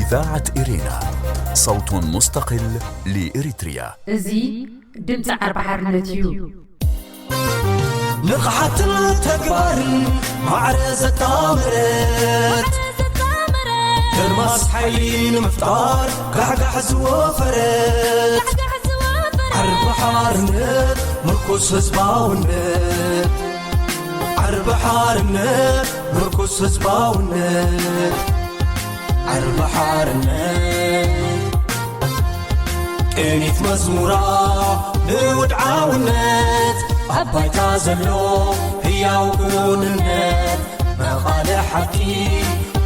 إذاعة إرينا، صوت مستقل لإريتريا. እዚ ድምፂ ዓርቢ ሓርነት እዩ። ንቕሓትን ተግባርን ማዕረ ዘጣመረት፣ ድርማስ ሓይሊ ንምፍጣር ጋሕጋሕ ዝወፈረት፣ ዓርቢ ሓርነት ምርኩስ ህዝባውነት፣ ዓርቢ ሓርነት ምርኩስ ህዝባውነት፣ ዓርቢ ሓርነት ቅኒት መዝሙራ ንውድዓውነት፣ ኣብ ባይታ ዘሎ ህያው ክውንነት፣ መቓልሕ ሓቂ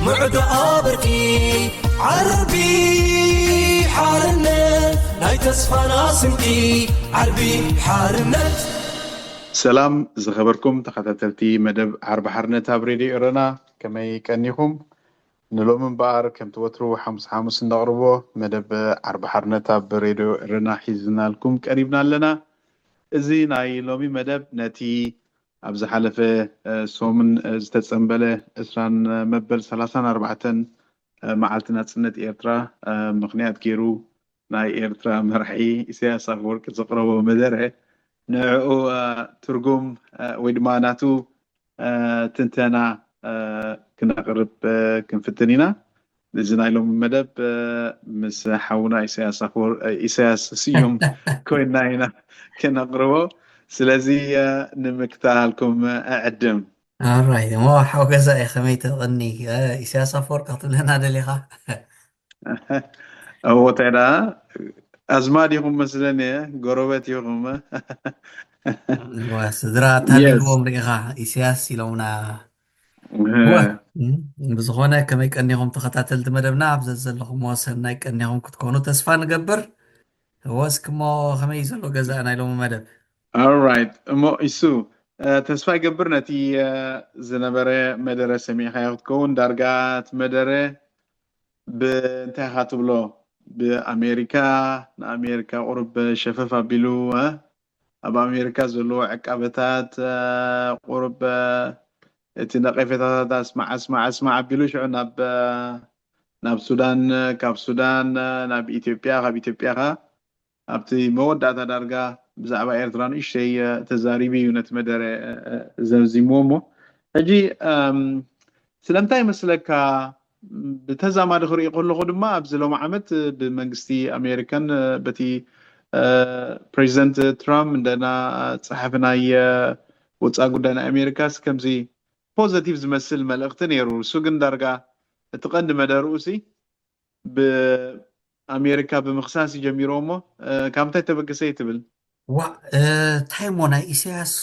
ምዕዶ ኣበርቂ፣ ዓርቢ ሓርነት ናይ ተስፋና ስንቂ፣ ዓርቢ ሓርነት። ሰላም ዝኸበርኩም ተኸታተልቲ መደብ ዓርቢ ሓርነት ኣብ ሬድዮ ኤረና፣ ከመይ ቀኒኹም? ንሎሚ እምበኣር ከምቲ ወትሩ ሓሙስ ሓሙስ እነቕርቦ መደብ ዓርቢ ሓርነት ኣብ ሬድዮ ኤረና ሒዝናልኩም ቀሪብና ኣለና። እዚ ናይ ሎሚ መደብ ነቲ ኣብ ዝሓለፈ ሰሙን ዝተጸንበለ ዕስራን መበል ሰላሳን ኣርባዕተን መዓልቲ ናጽነት ኤርትራ ምኽንያት ገይሩ ናይ ኤርትራ መራሒ ኢሳያስ ኣፈወርቂ ዘቕረቦ መደረ ንዕኡ ትርጉም ወይ ድማ ናቱ ትንተና ክነቕርብ ክንፍትን ኢና። እዚ ናይ ሎሚ መደብ ምስ ሓውና ኢሳያስ ኣፈወር- ኢሳያስ ስዩም ኮይና ኢና ክነቕርቦ። ስለዚ ንምክታልኩም እዕድም። ኣራይ እሞ ሓው ገዛ እዩ ከመይ ተቐኒ ኢሳያስ ኣፈወርቂ ክትብለና ደሊኻ? እዎ እንታይ ደኣ ኣዝማድ ኢኹም መስለኒ፣ ጎረበት ኢኹም። ስድራ ታሊልዎም ርኢኻ ኢሳያስ ኢሎምና። ብዝኾነ ከመይ ቀኒኹም ተኸታተልቲ መደብና፣ ኣብ ዘለኹምዎ ሰናይ ቀኒኹም ክትኮኑ ተስፋ ንገብር። እወ እስኪ እሞ ከመይ እዩ ዘሎ ገዛ ናይ ሎሚ መደብ? Alright እሞ ኢሱ ተስፋ ይገብር ነቲ ዝነበረ መደረ ሰሚዕካዮ ክትከውን። ዳርጋ እቲ መደረ ብእንታይ ኢኻ ትብሎ? ብኣሜሪካ ንኣሜሪካ ቁሩብ ሸፈፍ ኣቢሉ ኣብ ኣሜሪካ ዘለዎ ዕቃበታት ቁሩብ እቲ ነቐፌታታት ኣስማዕ ኣስማዕ ኣስማዕ ኣቢሉ ሽዑ ናብ ናብ ሱዳን ካብ ሱዳን ናብ ኢትዮጵያ ካብ ኢትዮጵያ ኸ ኣብቲ መወዳእታ ዳርጋ ብዛዕባ ኤርትራ ንእሽተይ ተዛሪቡ እዩ ነቲ መደረ ዘምዚምዎ እሞ ሕጂ ስለምንታይ ይመስለካ ብተዛማዲ ክርኢ ከለኹ ድማ ኣብዚ ሎም ዓመት ብመንግስቲ ኣሜሪካን በቲ ፕሬዚደንት ትራምፕ እንደና ፀሓፊ ናይ ወፃኢ ጉዳይ ናይ ኣሜሪካስ ከምዚ ፖዘቲቭ ዝመስል መልእኽቲ ነይሩ። እሱ ግን ዳርጋ እቲ ቀንዲ መደርኡ ሲ ብኣሜሪካ ብምኽሳስ እዩ ጀሚርዎ እሞ ካብ ምንታይ ተበገሰ እዩ ትብል? ዋእ እንታይ እሞ ናይ ኢሳያስ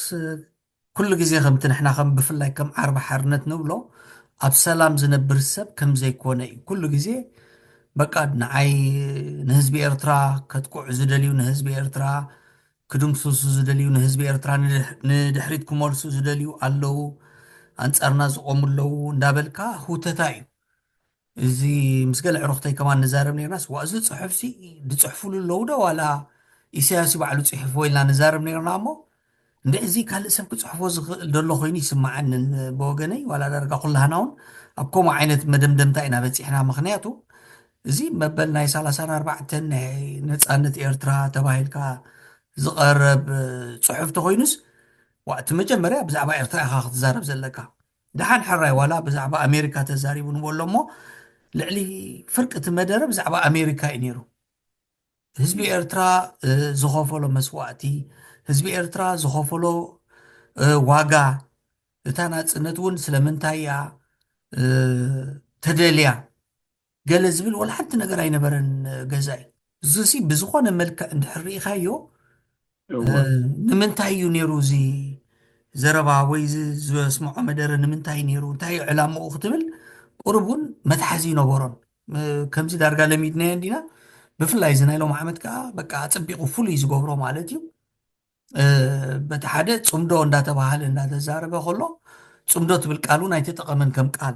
ኩሉ ግዜ ከምቲ ንሕና ከም ብፍላይ ከም ዓርቢ ሓርነት ንብሎ ኣብ ሰላም ዝነብር ሰብ ከም ዘይኮነ እዩ። ኩሉ ግዜ በቃ ንዓይ ንህዝቢ ኤርትራ ከጥቅዑ ዝደልዩ ንህዝቢ ኤርትራ ክድምስሱ ዝደልዩ ንህዝቢ ኤርትራ ንድሕሪት ክመልሱ ዝደልዩ ኣለዉ፣ ኣንጻርና ዝቆሙ ኣለዉ እንዳበልካ ህውተታ እዩ። እዚ ምስ ገለ ዕሩኽተይ ከማን ንዛረብ ነርናስ ዋ እዚ ጽሑፍሲ ዝጽሕፉሉ ኣለዉ ዶ ዋላ ኢሳያስ ባዕሉ ጽሒፍዎ ኢልና ንዛረብ ነርና እሞ እንድዒ እዚ ካልእ ሰብ ክጽሕፎ ዝኽእል ደሎ ኮይኑ ይስምዓንን ብወገነይ ዋላ ዳርጋ ኩላህና እውን ኣብ ከምኡ ዓይነት መደምደምታ ኢና በጺሕና ምኽንያቱ እዚ መበል ናይ ሰላሳን ኣርባዕተን ናይ ነጻነት ኤርትራ ተባሂልካ ዝቐረብ ጽሑፍ ተኾይኑስ ዋእ እቲ መጀመርያ ብዛዕባ ኤርትራ ኢኻ ክትዛረብ ዘለካ ደሓን ሕራይ ዋላ ብዛዕባ ኣሜሪካ ተዛሪቡ ንበሎ እሞ ልዕሊ ፍርቂ እቲ መደረ ብዛዕባ ኣሜሪካ እዩ ነይሩ ህዝቢ ኤርትራ ዝኸፈሎ መስዋእቲ ህዝቢ ኤርትራ ዝኸፈሎ ዋጋ እታ ናጽነት እውን ስለምንታይ እያ ተደልያ ገለ ዝብል ወላ ሓንቲ ነገር ኣይነበረን ገዛኢ እዚሲ ብዝኾነ መልክዕ እንድሕር ርኢኻዮ ንምንታይ እዩ ነይሩ እዚ ዘረባ ወይ እዚ ዘስምዖ መደረ ንምንታይ ነይሩ እንታይ እዩ ዕላምኡ ክትብል ቁሩብ እውን መትሓዚ ይነበሮን ከምዚ ዳርጋ ለሚድናዮ እንዲና ብፍላይ እዚ ናይ ሎም ዓመት ከዓ በቃ ኣፀቢቑ ፍሉይ ዝገብሮ ማለት እዩ በቲ ሓደ ፅምዶ እንዳተባሃለ እንዳተዛረበ ከሎ ፅምዶ ትብል ቃል እውን ኣይተጠቐመን ከም ቃል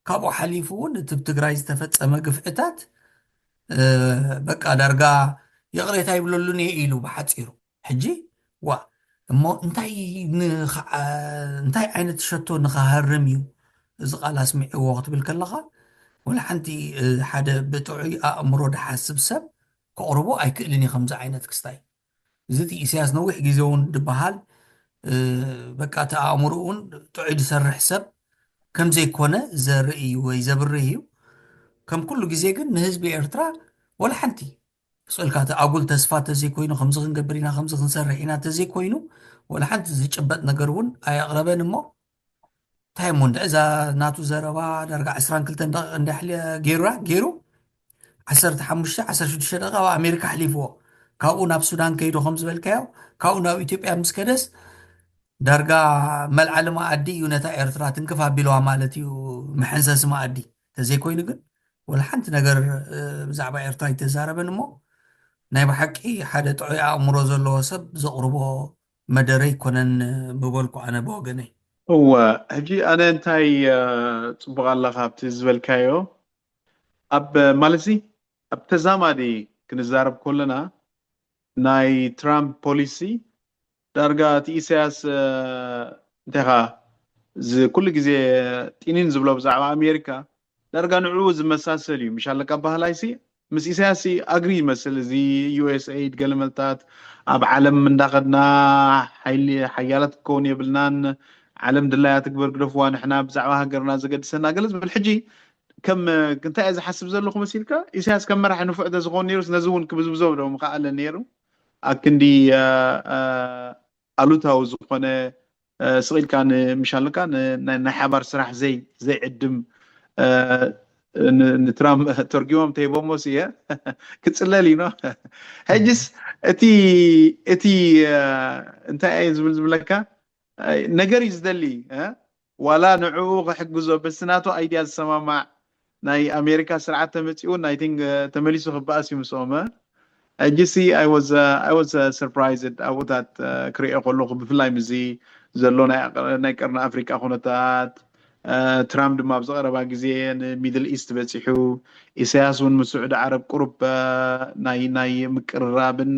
ካብኡ ሓሊፉ እውን እቲ ብ ትግራይ ዝተፈፀመ ግፍዕታት በቃ ዳርጋ ይቕሬታ ይብለሉን እየ ኢሉ ብሓፂሩ ሕጂ ዋ እሞ እንታይ እንታይ ዓይነት ሸቶ ንኸሃርም እዩ እዚ ቃል ኣስሚዕዎ ክትብል ከለኻ ወላ ሓንቲ ሓደ ብጥዑይ ኣእምሮ ድሓስብ ሰብ ከቕርቦ ኣይክእልን እዩ ከምዚ ዓይነት ክስታይ። እዚ እቲ ኢሳያስ ነዊሕ ግዜ እውን ድበሃል በቃ እቲ ኣእምሮ እውን ጥዑይ ድሰርሕ ሰብ ከም ዘይኮነ ዘርኢ እዩ ወይ ዘብርህ እዩ። ከም ኩሉ ግዜ ግን ንህዝቢ ኤርትራ ወላ ሓንቲ ስእልካ እቲ ኣጉል ተስፋ ተዘይኮይኑ ከምዚ ክንገብር ኢና ከምዚ ክንሰርሕ ኢና ተዘይኮይኑ ወላ ሓንቲ ዝጭበጥ ነገር እውን ኣየቕረበን እሞ እንታይ እሞ እንድዒ እዛ ናቱ ዘረባ ዳርጋ ዕስራን ክልተን ደቂቕ እንድሕል ገይሩራ ገይሩ ዓሰርተ ሓሙሽተ ዓሰርተ ሽዱሽተ ደቂቕ ኣብ ኣሜሪካ ኣሕሊፍዎ። ካብኡ ናብ ሱዳን ከይዱ ከም ዝበልካዮ ካብኡ ናብ ኢትዮጵያ ምስ ከደስ ዳርጋ መልዓሊ መኣዲ እዩ ነታ ኤርትራ ትንክፍ ኣቢልዋ ማለት እዩ። መሐንሰሲ መኣዲ ተዘይኮይኑ ግን ወላ ሓንቲ ነገር ብዛዕባ ኤርትራ ኣይተዛረበን እሞ ናይ ብሓቂ ሓደ ጥዑይ ኣእምሮ ዘለዎ ሰብ ዘቕርቦ መደረ ኣይኮነን ምበልኩ ኣነ ብወገነይ። እወ፣ ሕጂ ኣነ እንታይ ጽቡቕ ኣለኻ ኣብቲ ዝበልካዮ ኣብ ማለት ኣብ ተዛማዲ ክንዛረብ ከለና ናይ ትራምፕ ፖሊሲ ዳርጋ እቲ ኢሳያስ እንታይ ኻ ኩሉ ግዜ ጢኒን ዝብሎ ብዛዕባ ኣሜሪካ ዳርጋ ንዕኡ ዝመሳሰል እዩ ምሽ ኣለካ ባህላይሲ ምስ ኢሳያስ ኣግሪ ይመስል እዚ ዩኤስኤድ ገለመልታት ኣብ ዓለም እንዳኸድና ሓያላት ክከውን የብልናን ዓለም ድላያ ትግበር ግደፍዋ ንሕና ብዛዕባ ሃገርና ዘገድሰና ገለ ዝብል ሕጂ ከም እንታይ እየ ዝሓስብ ዘለኹ መሲልካ ኢሳያስ ከም መራሒ ንፉዕ ተዝኸውን ነይሩስ ነዚ እውን ክብዝብዞ ዶ ምኸኣለ ነይሩ ኣክንዲ ኣሉታዊ ዝኾነ ስቕ ኢልካ ንምሻልካ ናይ ሓባር ስራሕ ዘይ ዘይዕድም ንትራምፕ ተርጊሞም ተሂቦሞ ስየ ክፅለል እዩ ሕጅስ እቲ እቲ እንታይ እየ ዝብል ዝብለካ ነገር እዩ ዝደሊ ዋላ ንዕኡ ክሕግዞ በቲ ናቱ ኣይድያ ዝሰማማዕ ናይ ኣሜሪካ ስርዓት ተመፂኡ ናይ ቲንግ ተመሊሱ ክበኣስ እዩ ምስኦም ሕጂ ሲ I was surprised ኣብኡታት ክሪኦ ከለኹ ብፍላይ ምዚ ዘሎ ናይ ቀርኒ ኣፍሪቃ ኩነታት ትራምፕ ድማ ኣብዚ ቀረባ ግዜ ንሚድል ኢስት በፂሑ ኢሳያስ እውን ምስ ስዑዲ ዓረብ ቁሩብ ናይ ናይ ምቅርራብን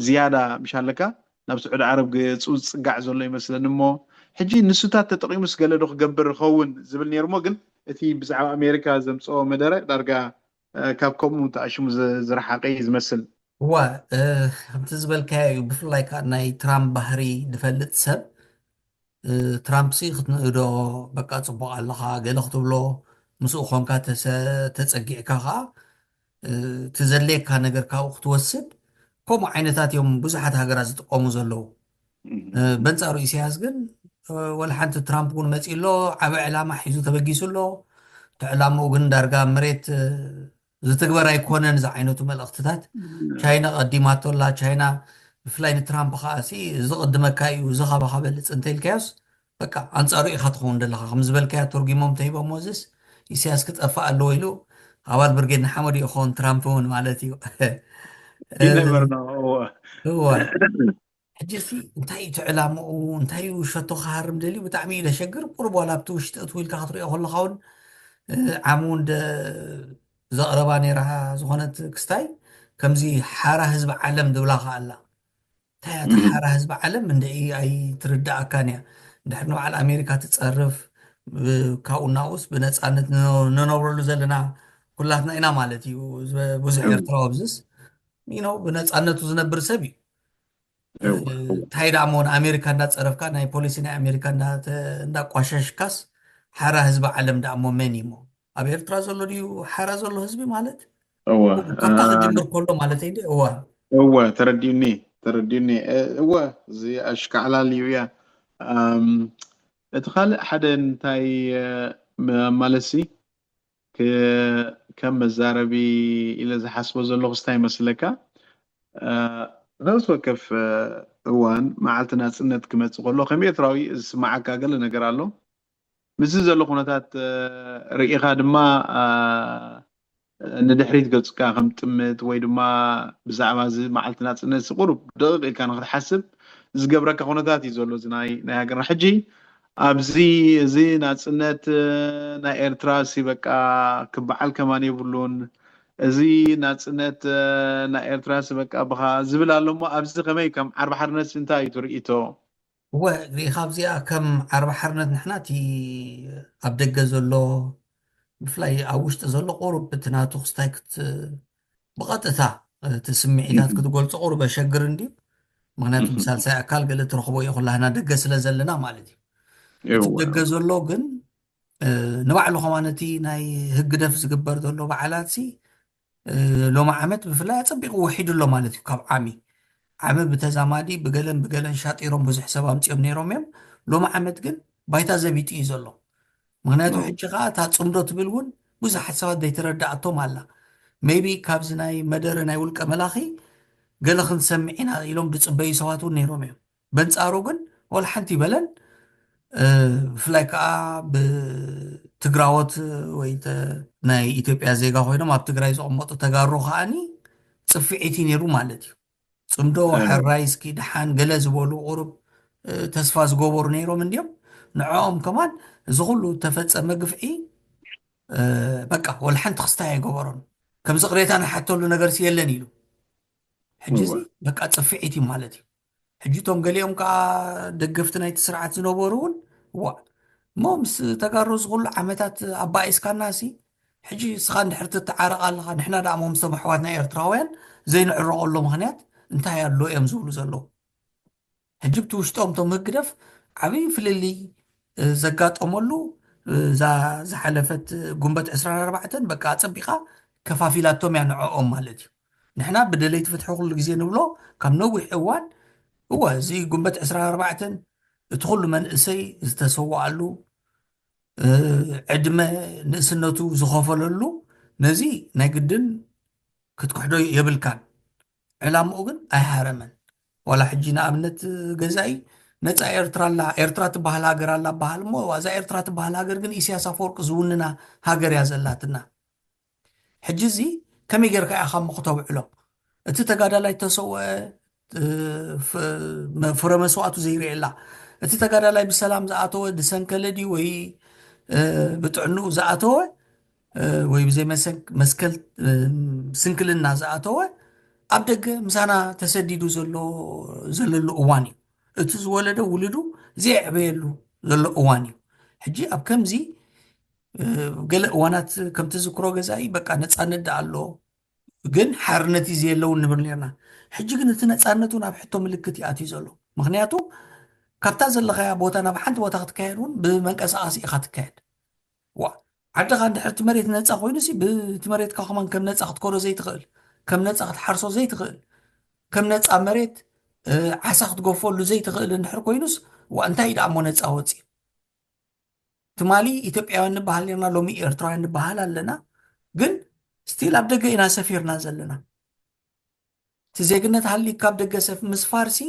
ዝያዳ ምሻለካ ናብ ስዑዲ ዓረብ ገጹ ዝጽጋዕ ዘሎ ይመስለኒ እሞ ሕጂ ንሱታት ተጠቒሙስ ገለ ዶ ክገብር ይኸውን ዝብል ነይሩ እሞ ግን እቲ ብዛዕባ ኣሜሪካ ዘምጽኦ መደረ ዳርጋ ካብ ከምኡ ተኣሽሙ ዝረሓቀ እዩ ዝመስል። እዋ ከምቲ ዝበልካዮ እዩ ብፍላይ ከዓ ናይ ትራምፕ ባህሪ ዝፈልጥ ሰብ ትራምፕ ሲ ክትንእዶ በቃ ፅቡቅ ኣለኻ ገለ ክትብሎ ምስኡ ኮንካ ተፀጊዕካ ከዓ እቲ ዘድልየካ ነገር ካብኡ ክትወስድ ከምኡ ዓይነታት እዮም ብዙሓት ሃገራት ዝጥቀሙ ዘለዉ በንፃሩ ኢሳያስ ግን ወላ ሓንቲ ትራምፕ እውን መፂ ኣሎ ዓበ ዕላማ ሒዙ ተበጊሱ ኣሎ እቲ ዕላምኡ ግን ዳርጋ መሬት ዝትግበር ኣይኮነን እዚ ዓይነቱ መልእኽትታት ቻይና ቀዲማቶ ኣላ ቻይና ብፍላይ ንትራምፕ ከዓ ሲ እዚ ቅድመካ እዩ እዚ ካባካ በልፅ እንተኢልካዮስ በቃ ኣንፃሩ ኢኻ ትኸውን ዘለኻ ከም ዝበልካዮ ተርጉሞም ተሂቦሞ እዚስ ኢሳያስ ክጠፍእ ኣለዎ ኢሉ ኣባል ብርጌድ ንሓመድ እዩ ክኸውን ትራምፕ እውን ማለት እዩ እወ ሕጂ ሲ እንታይ እዩ እቲ ዕላምኡ እንታይ እዩ ሸቶ ክሃርም ደልዩ ብጣዕሚ እዩ ዘሸግር ቁሩብ ዋላ ኣብቲ ውሽጢ እትው ኢልካ ክትሪኦ ከለካ እውን ዓሙ እንደ ዘቕረባ ነይራ ዝኾነት ክስታይ ከምዚ ሓራ ህዝቢ ዓለም ዝብላ ከኣላ እንታይ እያ ሓራ ህዝቢ ዓለም እንደ ኣይትርዳኣካን እያ እንድሕር ንበዓል ኣሜሪካ ትፀርፍ ካብኡ እናውስ ብነፃነት ንነብረሉ ዘለና ኩላትና ኢና ማለት እዩ ብዙሕ ኤርትራዊ ኣብዝስ ብነፃነቱ ዝነብር ሰብ እዩ እንታይ ደኣ እሞ ንኣሜሪካ እንዳፀረፍካ ናይ ፖሊሲ ናይ ኣሜሪካ እንዳቋሸሽካስ ሓራ ህዝቢ ዓለም ደኣ እሞ መን እዩ እሞ ኣብ ኤርትራ ዘሎ ድዩ ሓራ ዘሎ ህዝቢ ማለት ካብታ ክጅምር ከሎ ማለት ይ እዋ እወ ተረዲኡኒ ተረዲኡኒ እወ እዚ ኣሽካዕላል እዩ እያ እቲ ካልእ ሓደ እንታይ ማለትሲ ከም መዛረቢ ኢለ ዝሓስቦ ዘለኹ ስታይ መስለካ ነብስ ወከፍ እዋን መዓልቲ ናፅነት ክመፅእ ከሎ ከም ኤርትራዊ ዝስማዓካ ገለ ነገር ኣሎ ምስዚ ዘሎ ኩነታት ርኢኻ ድማ ንድሕሪት ገፅካ ከም ጥምት ወይ ድማ ብዛዕባ እዚ መዓልቲ ናፅነት ቁሩብ ደቂቕ ኢልካ ንክትሓስብ ዝገብረካ ኩነታት እዩ ዘሎ እዚ ናይ ናይ ሃገርና ሕጂ ኣብዚ እዚ ናፅነት ናይ ኤርትራ ሲ በቃ ክበዓል ከማን የብሉን እዚ ናፅነት ናይ ኤርትራ ሲ በቃ ብኻ ዝብል ኣሎ እሞ ኣብዚ ከመይ ከም ዓርቢ ሓርነት ሲ እንታይ እዩ ትርኢቶ እወ ሪኢኻ ኣብዚኣ ከም ዓርቢ ሓርነት ንሕና እቲ ኣብ ደገ ዘሎ ብፍላይ ኣብ ውሽጢ ዘሎ ቁሩብ እቲ ናቱ ክስታይ ክት ብቐጥታ እቲ ስምዒታት ክትገልጾ ቁሩብ ኣሸግር እንድዩ። ምክንያቱ ብሳልሳይ ኣካል ገለ ትረኽቦ እዩ ኩላህና ደገ ስለ ዘለና ማለት እዩ። እቲ ደገ ዘሎ ግን ንባዕሉ ከማን እቲ ናይ ህግደፍ ዝግበር ዘሎ በዓላት ሲ ሎሚ ዓመት ብፍላይ ኣጸቢቑ ወሒዱ ኣሎ ማለት እዩ። ካብ ዓሚ ዓሚ ብተዛማዲ ብገለን ብገለን ሻጢሮም ብዙሕ ሰብ ኣምጺኦም ነይሮም እዮም። ሎሚ ዓመት ግን ባይታ ዘቢጡ እዩ ዘሎ። ምክንያቱ ሕጂ ከዓ እታ ጽምዶ ትብል እውን ብዙሓት ሰባት ዘይተረዳኣቶም ኣላ። ሜይቢ ካብዚ ናይ መደረ ናይ ውልቀ መላኺ ገለ ክንሰምዕ ኢና ኢሎም ዝጽበዩ ሰባት እውን ነይሮም እዮም። በንጻሩ ግን ወላ ሓንቲ ይበለን። ብፍላይ ከዓ ብትግራዎት ወይ ናይ ኢትዮጵያ ዜጋ ኮይኖም ኣብ ትግራይ ዝቕመጡ ተጋሩ ከዓኒ ጽፍዒት እዩ ነይሩ ማለት እዩ። ጽምዶ ሕራይ እስኪ ደሓን ገለ ዝበሉ ቁሩብ ተስፋ ዝገበሩ ነይሮም እንዲዮም። ንዕኦም ከማን እዚ ኩሉ ተፈጸመ ግፍዒ በቃ ወላ ሓንቲ ክስታይ ኣይገበሮን። ከምዚ ቅሬታ ንሓተሉ ነገር የለን ኢሉ ሕጂ እዚ በቃ ጽፍዒት እዩ ማለት እዩ። ሕጂ እቶም ገሊኦም ከዓ ደገፍቲ ናይቲ ስርዓት ዝነበሩ እውን ዋ እሞ ምስ ተጋሩ ዝኩሉ ዓመታት ኣባኢስካና ሲ ሕጂ እስኻ እንድሕር ትተዓረቕ ኣለኻ ንሕና ደኣ ሞ ምስቶም ኣሕዋትና ኤርትራውያን ዘይንዕረቐሎ ምክንያት እንታይ ኣሎ እዮም ዝብሉ ዘለዉ። ሕጂ ብቲ ውሽጦም እቶም ህግደፍ ዓብዪ ፍልልይ ዘጋጠመሉ እዛ ዝሓለፈት ጉንበት ዕስራን ኣርባዕተን በቃ ኣጸቢቓ ከፋፊላቶም እያ ንዕኦም ማለት እዩ። ንሕና ብደለይቲ ፍትሒ ኩሉ ግዜ ንብሎ ካብ ነዊሕ እዋን እወ እዚ ጉንበት ዕስራን ኣርባዕተን እቲ ኩሉ መንእሰይ ዝተሰዋኣሉ ዕድመ ንእስነቱ ዝኸፈለሉ ነዚ ናይ ግድን ክትክሕዶ የብልካን። ዕላምኡ ግን ኣይሃረመን። ዋላ ሕጂ ንኣብነት ገዛኢ ነፃ ኤርትራ ኣላ ኤርትራ ትበሃል ሃገር ኣላ በሃል እሞ እዛ ኤርትራ ትበሃል ሃገር ግን ኢሳያስ ኣፈወርቂ ዝውንና ሃገር እያ ዘላትና። ሕጂ እዚ ከመይ ጌርካ ኢኻ እሞ ክተውዕሎ? እቲ ተጋዳላይ ተሰወ ፍረ መስዋእቱ ዘይርእየላ እቲ ተጋዳላይ ብሰላም ዝኣተወ ዝሰንከለ ድዩ ወይ ብጥዕንኡ ዝኣተወ ወይ ብዘይ መስከል ስንክልና ዝኣተወ ኣብ ደገ ምሳና ተሰዲዱ ዘሎ ዘለሉ እዋን እዩ። እቲ ዝወለደ ውልዱ ዘየዕበየሉ ዘሎ እዋን እዩ። ሕጂ ኣብ ከምዚ ገለ እዋናት ከምቲ ዝክሮ ገዛኢ በቃ ነፃነት ደኣ ኣሎ ግን ሓርነት እዩ ዘየለውን ንብል ነርና። ሕጂ ግን እቲ ነፃነቱ ናብ ሕቶ ምልክት ይኣትዩ ዘሎ። ምክንያቱ ካብታ ዘለኻያ ቦታ ናብ ሓንቲ ቦታ ክትካየድ እውን ብመንቀሳቐሲ ኢኻ ትካየድ። ዋ ዓድኻ እንድሕር እቲ መሬት ነፃ ኮይኑ ሲ ብቲ መሬትካ ከማን ከም ነፃ ክትኮሮ ዘይትኽእል፣ ከም ነፃ ክትሓርሶ ዘይትኽእል፣ ከም ነፃ መሬት ዓሳ ክትገፈሉ ዘይትኽእል እንድሕር ኮይኑስ ዋ እንታይ እዩ ደኣ እሞ ነፃ ወፂ ትማሊ ኢትዮጵያውያን ንበሃል ኔርና ሎሚ ኤርትራውያን ንበሃል ኣለና። ግን ስቲል ኣብ ደገ ኢና ሰፊርና ዘለና። እቲ ዜግነት ሃሊካ ኣብ ደገ ሰፍ ምስፋርሲ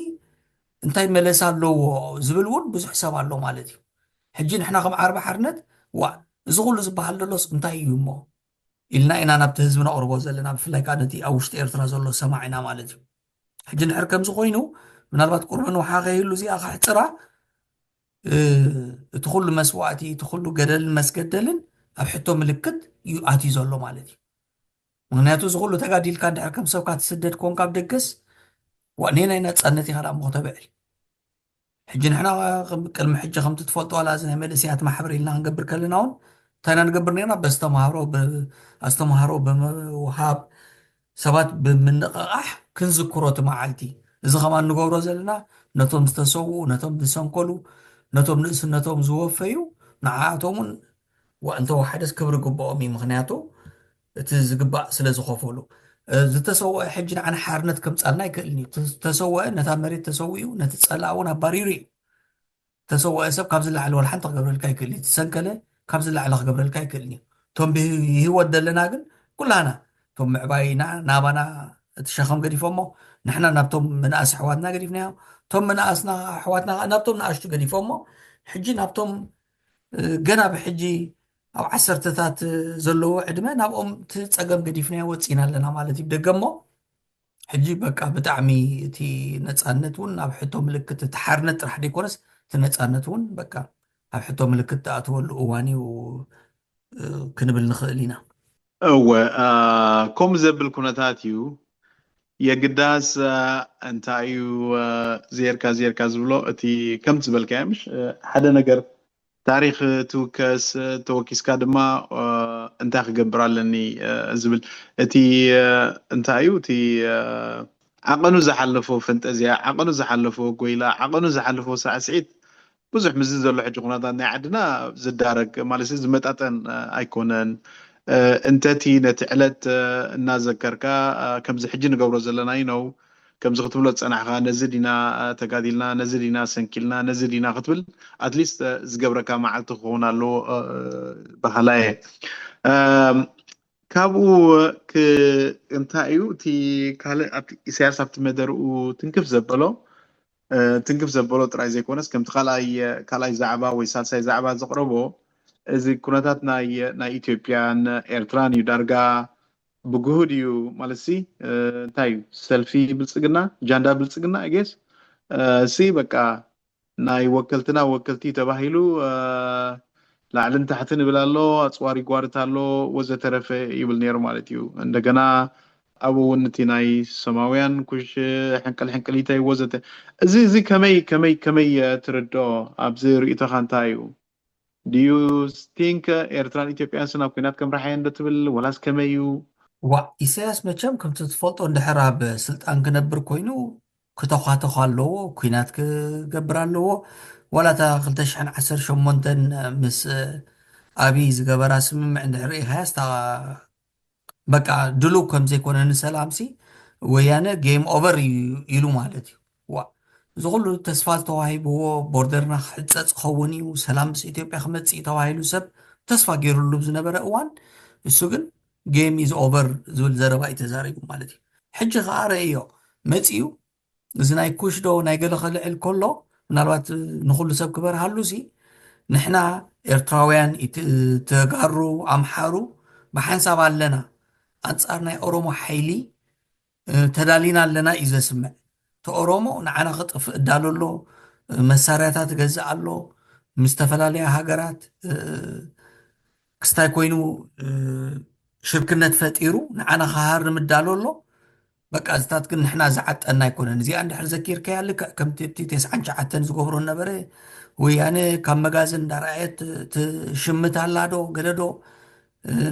እንታይ መለሳ ኣለዎ ዝብል እውን ብዙሕ ሰብ ኣሎ ማለት እዩ። ሕጂ ንሕና ከም ዓርቢ ሓርነት ዋ እዚ ኩሉ ዝበሃል ዘሎስ እንታይ እዩ እሞ ኢልና ኢና ናብቲ ህዝቢ ነቕርቦ ዘለና። ብፍላይ ከዓ ነቲ ኣብ ውሽጢ ኤርትራ ዘሎ ሰማዒና ማለት እዩ። ሕጂ ንድሕር ከምዚ ኮይኑ ምናልባት ቁርብን ውሓ ከይህሉ እዚኣ ከሕፅራ እቲ ኩሉ መስዋእቲ እቲ ኩሉ ገደልን መስገደልን ኣብ ሕቶ ምልክት እዩ ኣትዩ ዘሎ ማለት እዩ። ምክንያቱ እዚ ኩሉ ተጋዲልካ እንድሕር ከም ሰብካ ትስደድ ኮንካ ኣብ ደገስ ዋኔ ናይ ነፃነት ኢኻ ዳሞ ክተብዕል። ሕጂ ንሕና ቅድሚ ሕጂ ከምቲ ትፈልጦ ዋላ እዚ ናይ መንእሰያት ማሕበር ኢልና ክንገብር ከለና እውን እንታይ ኢና ንገብር ነርና? በስተምሃሮ ኣስተምሃሮ ብምውሃብ ሰባት ብምንቕቓሕ ክንዝክሮ እቲ መዓልቲ እዚ ከማን ንገብሮ ዘለና ነቶም ዝተሰውኡ ነቶም ዝሰንከሉ ነቶም ንእስነቶም ዝወፈዩ ንዓኣቶም እውን ዋ እንተወሓደስ ክብሪ ግብኦም እዩ ምክንያቱ እቲ ዝግባእ ስለ ዝኸፈሉ ዝተሰወአ ሕጂ ንዓና ሓርነት ከምፃልና ኣይክእልን እዩ ተሰወአ ነታ መሬት ተሰዊኡ ነቲ ፀላእ እውን ኣባሪሩ እዩ ተሰወአ ሰብ ካብ ዝለዓለ ዋላ ሓንቲ ክገብረልካ ይክእል እዩ ትሰንከለ ካብ ዝለዓለ ክገብረልካ ይክእል እዩ እቶም ብህይወት ዘለና ግን ኩላና እቶም ምዕባይና ናባና እቲ ሸኸም ገዲፎሞ ንሕና ናብቶም መናእስ ኣሕዋትና ገዲፍናዮ እቶም መናእስና ኣሕዋትና ናብቶም ንኣሽቱ ገዲፎሞ ሕጂ ናብቶም ገና ብሕጂ ኣብ ዓሰርተታት ዘለዉ ዕድመ ናብኦም እቲ ፀገም ገዲፍናዮ ወፂና ኣለና ማለት እዩ ደገሞ ሕጂ በቃ ብጣዕሚ እቲ ነፃነት እውን ኣብ ሕቶ ምልክት እቲ ሓርነት ጥራሕ ዘይኮነስ እቲ ነፃነት እውን በቃ ኣብ ሕቶ ምልክት ተኣትወሉ እዋን እዩ ክንብል ንኽእል ኢና እወ ከምኡ ዘብል ኩነታት እዩ የግዳስ እንታይ እዩ ዜርካ ዜርካ ዝብሎ እቲ ከምቲ ዝበልካዮ ምሽ ሓደ ነገር ታሪክ ትውከስ ተወኪስካ ድማ እንታይ ክገብር ኣለኒ ዝብል። እቲ እንታይ እዩ እቲ ዓቐኑ ዝሓለፎ ፈንጠዝያ፣ ዓቐኑ ዝሓለፎ ጎይላ፣ ዓቐኑ ዝሓለፎ ሳዕስዒት ብዙሕ ምስዚ ዘሎ ሕጂ ኩነታት ናይ ዓድና ዝዳረግ ማለት ዝመጣጠን ኣይኮነን። እንተቲ ነቲ ዕለት እናዘከርካ ከምዚ ሕጂ ንገብሮ ዘለና እዩ ነው ከምዚ ክትብሎ ዝፀናሕካ ነዚ ዲና ተጋዲልና፣ ነዚ ዲና ሰንኪልና፣ ነዚ ዲና ክትብል ኣትሊስት ዝገብረካ መዓልቲ ክኸውን ኣለዎ በሃላየ። ካብኡ እንታይ እዩ እቲ ካልእ ኢሳያስ ኣብቲ መደርኡ ትንክፍ ዘበሎ ትንክፍ ዘበሎ ጥራይ ዘይኮነስ ከምቲ ካልኣይ ካልኣይ ዛዕባ ወይ ሳልሳይ ዛዕባ ዘቕረቦ እዚ ኩነታት ናይ ናይ ኢትዮጵያን ኤርትራን እዩ ዳርጋ ብግሁድ እዩ ማለት ሲ እንታይ እዩ ሰልፊ ብልጽግና ጃንዳ ብልጽግና ጌስ ሲ በቃ ናይ ወከልትና ወከልቲ ተባሂሉ ላዕልን ታሕትን ይብል ኣሎ፣ ኣፅዋር ይጓርት ኣሎ ወዘተረፈ ይብል ነይሩ ማለት እዩ። እንደገና ኣብኡ እውን እቲ ናይ ሰማውያን ኩሽ ሕንቅል ሕንቅሊተይ ወዘተ እዚ እዚ ከመይ ከመይ ከመይ ትርድኦ ኣብዚ ርእይቶኻ እንታይ እዩ? Do you think ኤርትራን ኢትዮጵያን ናብ ኩናት ከምርሓየን ዶ ትብል ወላስ ከመይ እዩ? ዋ ኢሳያስ መቸም ከምቲ ትፈልጦ እንድሕር ኣብ ስልጣን ክነብር ኮይኑ ክተኳተኳ ኣለዎ፣ ኩናት ክገብር ኣለዎ። ዋላ እታ ክልተ ሽሕን ዓሰርተ ሸሞንተን ምስ ኣብይ ዝገበራ ስምምዕ እንድሕር ርኢኻያ ስታ በቃ ድሉው ከም ዘይኮነ ንሰላምሲ ወያነ ጌም ኦቨር ኢሉ ማለት እዩ። ዋ እዚ ኩሉ ተስፋ ዝተዋሂብዎ ቦርደርና ክሕፀፅ ክኸውን እዩ፣ ሰላም ምስ ኢትዮጵያ ክመፅእ እዩ ተባሂሉ ሰብ ተስፋ ገይሩሉ ዝነበረ እዋን እሱ ግን ጌም ኢዝ ኦቨር ዝብል ዘረባ እዩ ተዛሪቡ ማለት እዩ። ሕጂ ከዓ ረእዮ መፂኡ እዚ ናይ ኩሽ ዶ ናይ ገለ ከልዕል ከሎ ምናልባት ንኩሉ ሰብ ክበርሃሉ ሲ ንሕና ኤርትራውያን ተጋሩ ኣምሓሩ ብሓንሳብ ኣለና ኣንፃር ናይ ኦሮሞ ሓይሊ ተዳሊና ኣለና እዩ ዘስምዕ። እቲ ኦሮሞ ንዓና ክጥፍእ እዳሎ ኣሎ፣ መሳርያታት ገዝእ ኣሎ፣ ምስ ዝተፈላለያ ሃገራት ክስታይ ኮይኑ ሽርክነት ፈጢሩ ንዓና ክሃርም እዳሎ ኣሎ። በቃ እዚታት ግን ንሕና ዝዓጠና ኣይኮነን። እዚኣ እንድሕር ዘኪርካያ ልክዕ ከምቲ እቲ ተስዓን ትሽዓተን ዝገብሮ ነበረ። ወያነ ካብ መጋዘን እንዳረኣየት ትሽምት ኣላ ዶ ገለ ዶ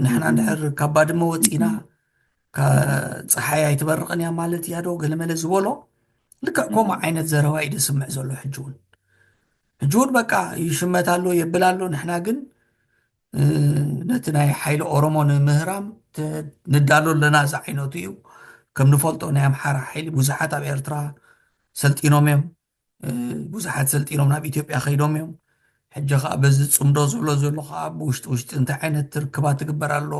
ንሕና እንድሕር ካብ ባድመ ወፂና ፀሓይ ኣይትበርቕን እያ ማለት እያ ዶ ገለመለ ዝበሎ ልክዕ ከምኡ ዓይነት ዘረባ እዩ ደስምዕ ዘሎ። ሕጂ እውን ሕጂ እውን በቃ ይሽመት ኣሎ የብል ኣሎ። ንሕና ግን ነቲ ናይ ሓይሊ ኦሮሞ ንምህራም ንዳሎ ኣለና ዝዓይነቱ እዩ። ከም ንፈልጦ ናይ ኣምሓራ ሓይሊ ብዙሓት ኣብ ኤርትራ ሰልጢኖም እዮም። ብዙሓት ሰልጢኖም ናብ ኢትዮጵያ ከይዶም እዮም። ሕጂ ከዓ በዚ ፅምዶ ዘሎ ዘሎ ከዓ ብውሽጢ ውሽጢ እንታይ ዓይነት ርክባት ትግበር ኣሎ፣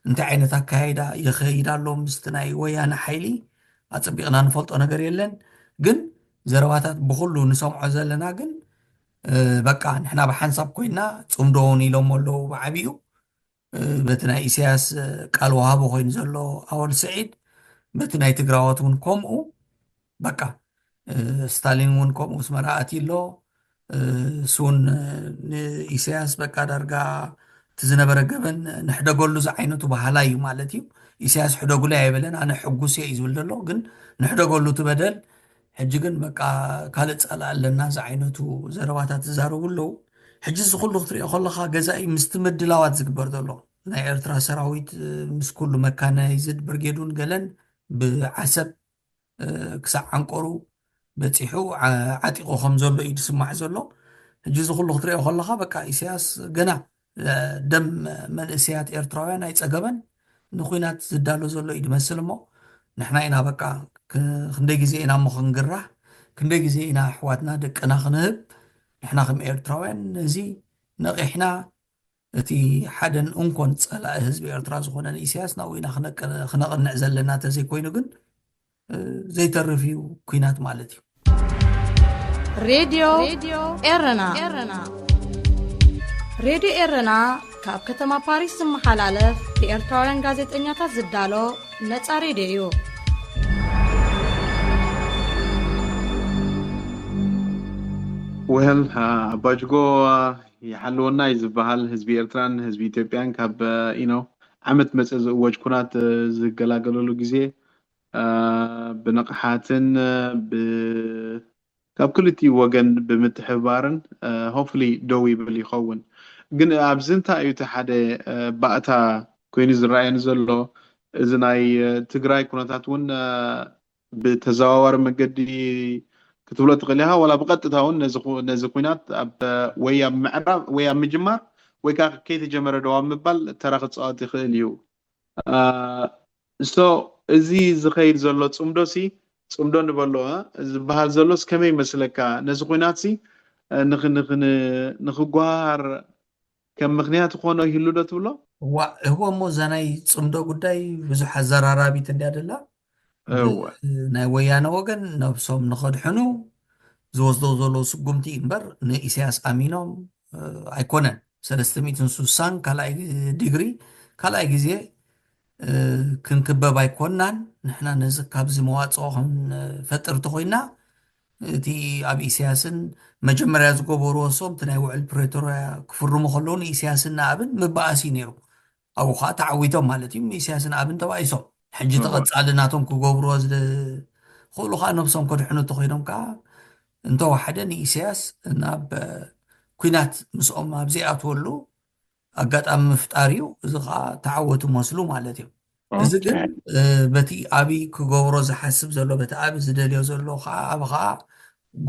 እንታይ ዓይነት ኣካያይዳ ይኸይድ ኣሎ ምስቲ ናይ ወያነ ሓይሊ ኣፀቢቕና ንፈልጦ ነገር የለን። ግን ዘረባታት ብኩሉ ንሰምዖ ዘለና ግን በቃ ንሕና ብሓንሳብ ኮይና ፅምዶ እውን ኢሎም ኣለዉ ብዓብኡ በቲ ናይ ኢሳያስ ቃል ወሃቢ ኮይኑ ዘሎ ኣወል ስዒድ በቲ ናይ ትግራዎት እውን ከምኡ በቃ ስታሊን እውን ከምኡ ስመራ ኣትዩ ኣሎ። እሱን ንኢሳያስ በቃ ዳርጋ እቲ ዝነበረ ገበን ንሕደገሉ ዝዓይነቱ ባህላ እዩ ማለት እዩ። ኢሳያስ ሕደጉለይ ኣይበለን ኣነ ሕጉስ እየ እዩ ዝብል ዘሎ ግን ንሕደገሉ እቲ በደል ሕጂ ግን በቃ ካልእ ጸላእ ኣለና ዝዓይነቱ ዘረባታት ዝዛረቡ ኣለዉ። ሕጂ እዚ ኩሉ ክትሪኦ ከለካ ገዛኢ ምስቲ ምድላዋት ዝግበር ዘሎ ናይ ኤርትራ ሰራዊት ምስ ኩሉ መካናይዝድ ብርጌዱን ገለን ብዓሰብ ክሳዕ ዓንቆሩ በፂሑ ዓጢቑ ከም ዘሎ እዩ ዝስማዕ ዘሎ። ሕጂ እዚ ኩሉ ክትሪኦ ከለካ በቃ ኢሳያስ ገና ደም መንእሰያት ኤርትራውያን ኣይፀገበን ንኩናት ዝዳሎ ዘሎ እዩ ዝመስል እሞ ንሕና ኢና በቃ ክንደይ ግዜ ኢና እሞ ክንግራህ ክንደይ ግዜ ኢና ኣሕዋትና ደቅና ክንህብ ንሕና ከም ኤርትራውያን ነዚ ነቒሕና እቲ ሓደን እንኮን ፀላኢ ህዝቢ ኤርትራ ዝኾነ ንኢሳያስ ናብኡ ኢና ክነቅንዕ ዘለና ተዘይኮይኑ ግን ዘይተርፍ እዩ ኩናት ማለት እዩ። ሬድዮ ኤረና ሬድዮ ኤረና ካብ ከተማ ፓሪስ ዝመሓላለፍ ብኤርትራውያን ጋዜጠኛታት ዝዳሎ ነጻ ሬድዮ እዩ። ወል ኣባጅጎ ይሓልወና እዩ ዝበሃል ህዝቢ ኤርትራን ህዝቢ ኢትዮጵያን ካብ ኢኖ ዓመት መፀ ዝእወጅ ኩናት ዝገላገለሉ ግዜ ብንቕሓትን ካብ ክልቲኡ ወገን ብምትሕብባርን ሆፍሊ ደው ይብል ይኸውን። ግን ኣብዚ እንታይ እዩ እቲ ሓደ ባእታ ኮይኑ ዝረኣየኒ ዘሎ። እዚ ናይ ትግራይ ኩነታት እውን ብተዘዋዋሪ መገዲ ክትብሎ ትኽእል ኢኻ፣ ዋላ ብቐጥታ እውን ነዚ ኩናት ወይ ኣብ ምዕራብ ወይ ኣብ ምጅማር ወይ ከዓ ከይተጀመረ ደው ኣብ ምባል ተራ ክፃወት ይኽእል እዩ። ሶ እዚ ዝኸይድ ዘሎ ፅምዶ ሲ ፅምዶ ንበሎ ዝበሃል ዘሎስ ከመይ ይመስለካ? ነዚ ኩናት ሲ ንክጓሃር ከም ምክንያት ይኾኖ ይህሉ ዶ ትብሎ? ዋ እህቦ እሞ እዛ ናይ ፅምዶ ጉዳይ ብዙሕ ኣዘራራቢት እንድያ ደላ። ናይ ወያነ ወገን ነብሶም ንኸድሕኑ ዝወስዶ ዘሎ ስጉምቲ እምበር ንኢሳያስ ኣሚኖም ኣይኮነን። ሰለስተ ሚእትን ስሳን ካልኣይ ዲግሪ ካልኣይ ግዜ ክንክበብ ኣይኮናን። ንሕና ነዚ ካብዚ መዋፅኦ ክንፈጥር ተኮይና እቲ ኣብ ኢሳያስን መጀመርያ ዝገበርዎ እሶም እቲ ናይ ውዕል ፕሬቶርያ ክፍርሙ ከለዉ ንኢሳያስን ንኣብን ምበኣስ እዩ ነይሩ። ኣብኡ ከዓ ተዓዊቶም ማለት እዩ። ኢሳያስን ኣብን ተባኢሶም ሕጂ ተቐፃሊ ናቶም ክገብርዎ ዝኽእሉ ከዓ ነብሶም ከድሕኑ ተኮይኖም ከዓ እንተወሓደ ንኢሳያስ ናብ ኩናት ምስኦም ኣብ ዘይኣትወሉ ኣጋጣሚ ምፍጣር እዩ። እዚ ከዓ ተዓወቱ መስሉ ማለት እዩ። እዚ ግን በቲ ኣብይ ክገብሮ ዝሓስብ ዘሎ በቲ ኣብ ዝደልዮ ዘሎ ከዓ ኣብ ከዓ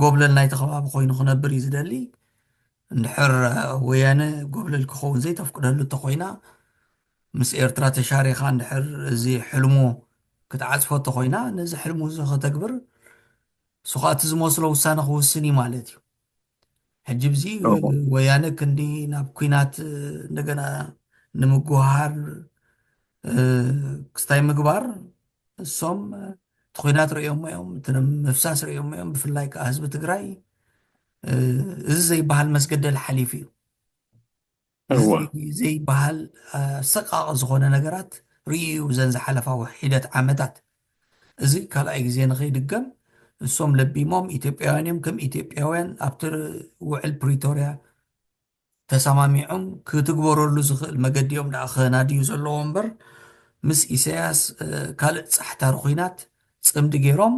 ጎብለል ናይቲ ከባቢ ኮይኑ ክነብር እዩ ዝደሊ። እንድሕር ወያነ ጎብለል ክኸውን ዘይተፍቅደሉ እንተኮይና ምስ ኤርትራ ተሻሪኻ እንድሕር እዚ ሕልሙ ክትዓፅፎ እንተኮይና ነዚ ሕልሙ እዚ ከተግብር እሱ ከዓ እቲ ዝመስሎ ውሳነ ክውስን እዩ ማለት እዩ። ሕጂ ብዚ ወያነ ክንዲ ናብ ኩናት እንደገና ንምጉሃር ክስታይ ምግባር እሶም እቲ ኩናት ርእዮሞ እዮም፣ እቲ ምፍሳስ ርእዮሞ እዮም። ብፍላይ ከዓ ህዝቢ ትግራይ እዚ ዘይበሃል መስገደል ሓሊፉ እዩ። ዘይበሃል ኣሰቃቂ ዝኾነ ነገራት ርእዩ እዩ እዘን ዝሓለፋ ሒደት ዓመታት። እዚ ካልኣይ ግዜ ንኸይድገም እሶም ለቢሞም ኢትዮጵያውያን እዮም። ከም ኢትዮጵያውያን ኣብቲ ውዕል ፕሪቶርያ ተሰማሚዖም ክትግበረሉ ዝኽእል መገዲ እዮም ደኣ ከናድዩ ዘለዎ እምበር ምስ ኢሳያስ ካልእ ጻሕታሪ ኹናት ጽምዲ ገይሮም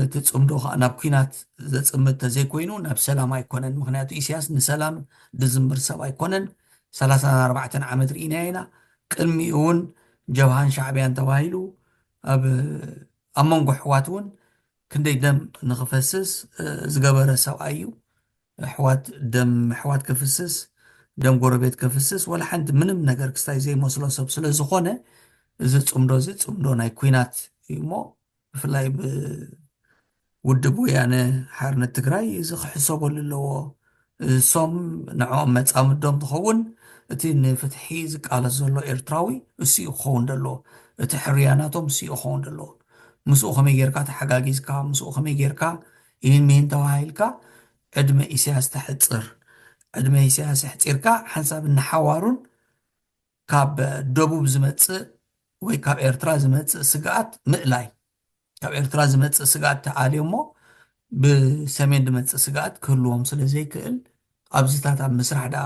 እቲ ጽምዶ ከዓ ናብ ኲናት ዘጽምድ ተዘይኮይኑ ናብ ሰላም ኣይኮነን። ምክንያቱ ኢሳያስ ንሰላም ዝዝምር ሰብ ኣይኮነን። ሰላሳን ኣርባዕተን ዓመት ርኢናዮ ኢና። ቅድሚኡ እውን ጀብሃን ሻዕብያን ተባሂሉ ኣብ ኣብ መንጎ ኣሕዋት እውን ክንደይ ደም ንኽፈስስ ዝገበረ ሰብኣይ እዩ። ኣሕዋት ደም ኣሕዋት ክፍስስ ደም ጎረቤት ክፍስስ ወላ ሓንቲ ምንም ነገር ክስታይ ዘይመስሎ ሰብ ስለ ዝኾነ እዚ ጽምዶ እዚ ጽምዶ ናይ ኲናት እዩ እሞ ብፍላይ ብውድብ ወያነ ሓርነት ትግራይ እዚ ክሕሰበሉ ኣለዎ። እሶም ንዕኦም መጻምዶም ትኸውን እቲ ንፍትሒ ዝቃለስ ዘሎ ኤርትራዊ እሱ እዩ ክኸውን ዘለዎ። እቲ ሕርያ ናቶም እሱ እዩ ክኸውን ዘለዎ። ምስኡ ከመይ ጌርካ ተሓጋጊዝካ ምስኡ ከመይ ጌርካ ይህን ሚህን ተባሂልካ ዕድመ ኢሳያስ ተሕፅር። ዕድመ ኢሳያስ ኣሕፂርካ ሓንሳብ እናሓዋሩን ካብ ደቡብ ዝመፅእ ወይ ካብ ኤርትራ ዝመፅእ ስግኣት ምእላይ ካብ ኤርትራ ዝመፅእ ስግኣት ተኣልዮ እሞ ብሰሜን ዝመፅእ ስግኣት ክህልዎም ስለ ዘይክእል ኣብዚታት ኣብ ምስራሕ ደኣ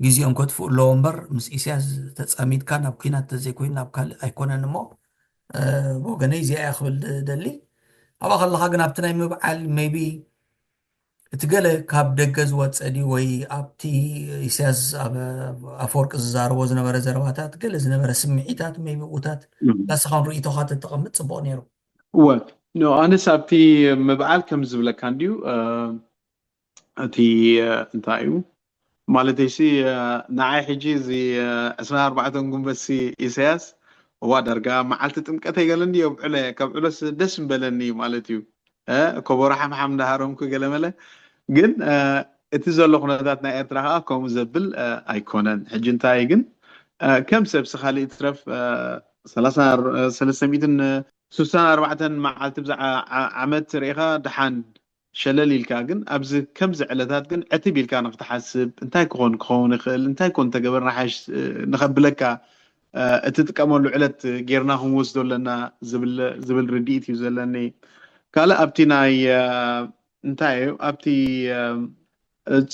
ግዜኦም ከጥፍኡ ኣለዎ እምበር ምስ ኢሳያስ ተፃሚድካ ናብ ኲናት ተዘይኮይኑ ናብ ካልእ ኣይኮነን እሞ ብወገነይ እዚኣ እያ ክብል ደሊ ኣብኣ ከለካ ግን ኣብቲ ናይ ምብዓል maybe እቲ ገለ ካብ ደገ ዝወፀ ድዩ ወይ ኣብቲ ኢሳያስ ኣፈወርቂ ዝዛረቦ ዝነበረ ዘረባታት ገለ ዝነበረ ስምዒታት maybe ኡታት ናስኻን ርእይቶኻ ተተቐምጥ ፅቡቕ ነይሩ። እወ ኣነስ ኣብቲ ምብዓል ከም ዝብለካ እንድዩ እቲ እንታይ እዩ ማለተይሲ ንዓይ ሕጂ እዚ ዕስራን ኣርባዕተን ጉንበትሲ ኢሳያስ እዋ ዳርጋ መዓልቲ ጥምቀት ኣይገለኒ የብዕለ ከብዕሎስ ደስ ምበለኒ ማለት እዩ። ከበሮ ሓምሓም እንዳሃረምኩ ገለመለ ግን እቲ ዘሎ ኩነታት ናይ ኤርትራ ከዓ ከምኡ ዘብል ኣይኮነን። ሕጂ እንታይ ግን ከም ሰብሲ ካሊእ ትረፍ ሰለስተ ሚእትን ስሳን ኣርባዕተን መዓልቲ ብዛ ዓመት ርኢኻ ደሓን ሸለል ኢልካ ግን ኣብዚ ከምዚ ዕለታት ግን ዕትብ ኢልካ ንክትሓስብ እንታይ ክኾን ክኸውን ይኽእል እንታይ ኮን ተገበርና ሓሽ ንኸብለካ እቲ ጥቀመሉ ዕለት ጌርና ክንወስዶ ኣለና ዝብል ርድኢት እዩ ዘለኒ። ካልእ ኣብቲ ናይ እንታይ እዩ ኣብቲ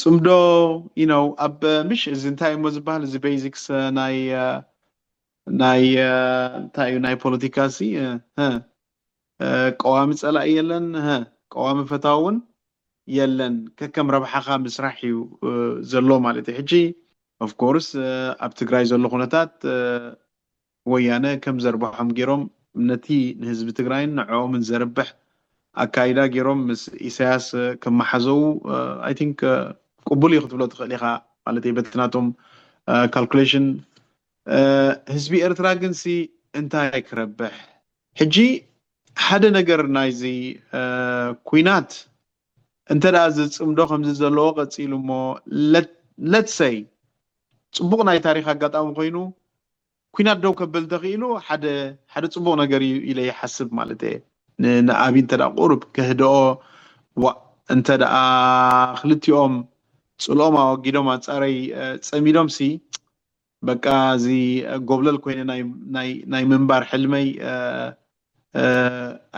ፅምዶ you know ኣብ ምሽ እዚ እንታይ እሞ ዝበሃል እዚ basics ናይ ናይ እንታይ እዩ ናይ ፖለቲካ ሲ ቀዋሚ ፀላኢ የለን፣ ቀዋሚ ፈታዊ እውን የለን። ከከም ረብሓኻ ምስራሕ እዩ ዘሎ ማለት እዩ። ሕጂ of course ኣብ ትግራይ ዘሎ ኩነታት ወያነ ከም ዘርብሖም ገይሮም ነቲ ንህዝቢ ትግራይን ንዕኦምን ዘርብሕ ኣካይዳ ገይሮም ምስ ኢሳያስ ከመሓዘው I think ቅቡል እዩ ክትብሎ ትኽእል ኢኻ። ማለት በቲ ናቶም calculation ህዝቢ ኤርትራ ግን ሲ እንታይ ክረብሕ? ሕጂ ሓደ ነገር ናይዚ ኩናት እንተ ደኣ ዝጽምዶ ከምዚ ዘለዎ ቀጺሉ እሞ let's say ጽቡቕ ናይ ታሪኽ ኣጋጣሚ ኮይኑ ኩናት ደው ከብል እንተኽኢሉ ሓደ ሓደ ጽቡቕ ነገር እዩ ኢለ ይሓስብ ማለት እየ። ንኣብይ እንተ ደኣ ቁሩብ ከህድኦ ዋእ እንተ ደኣ ክልቲኦም ጽልኦም ኣወጊዶም ኣንጻረይ ጸሚዶም ሲ በቃ እዚ ጎብለል ኮይነ ናይ ምንባር ሕልመይ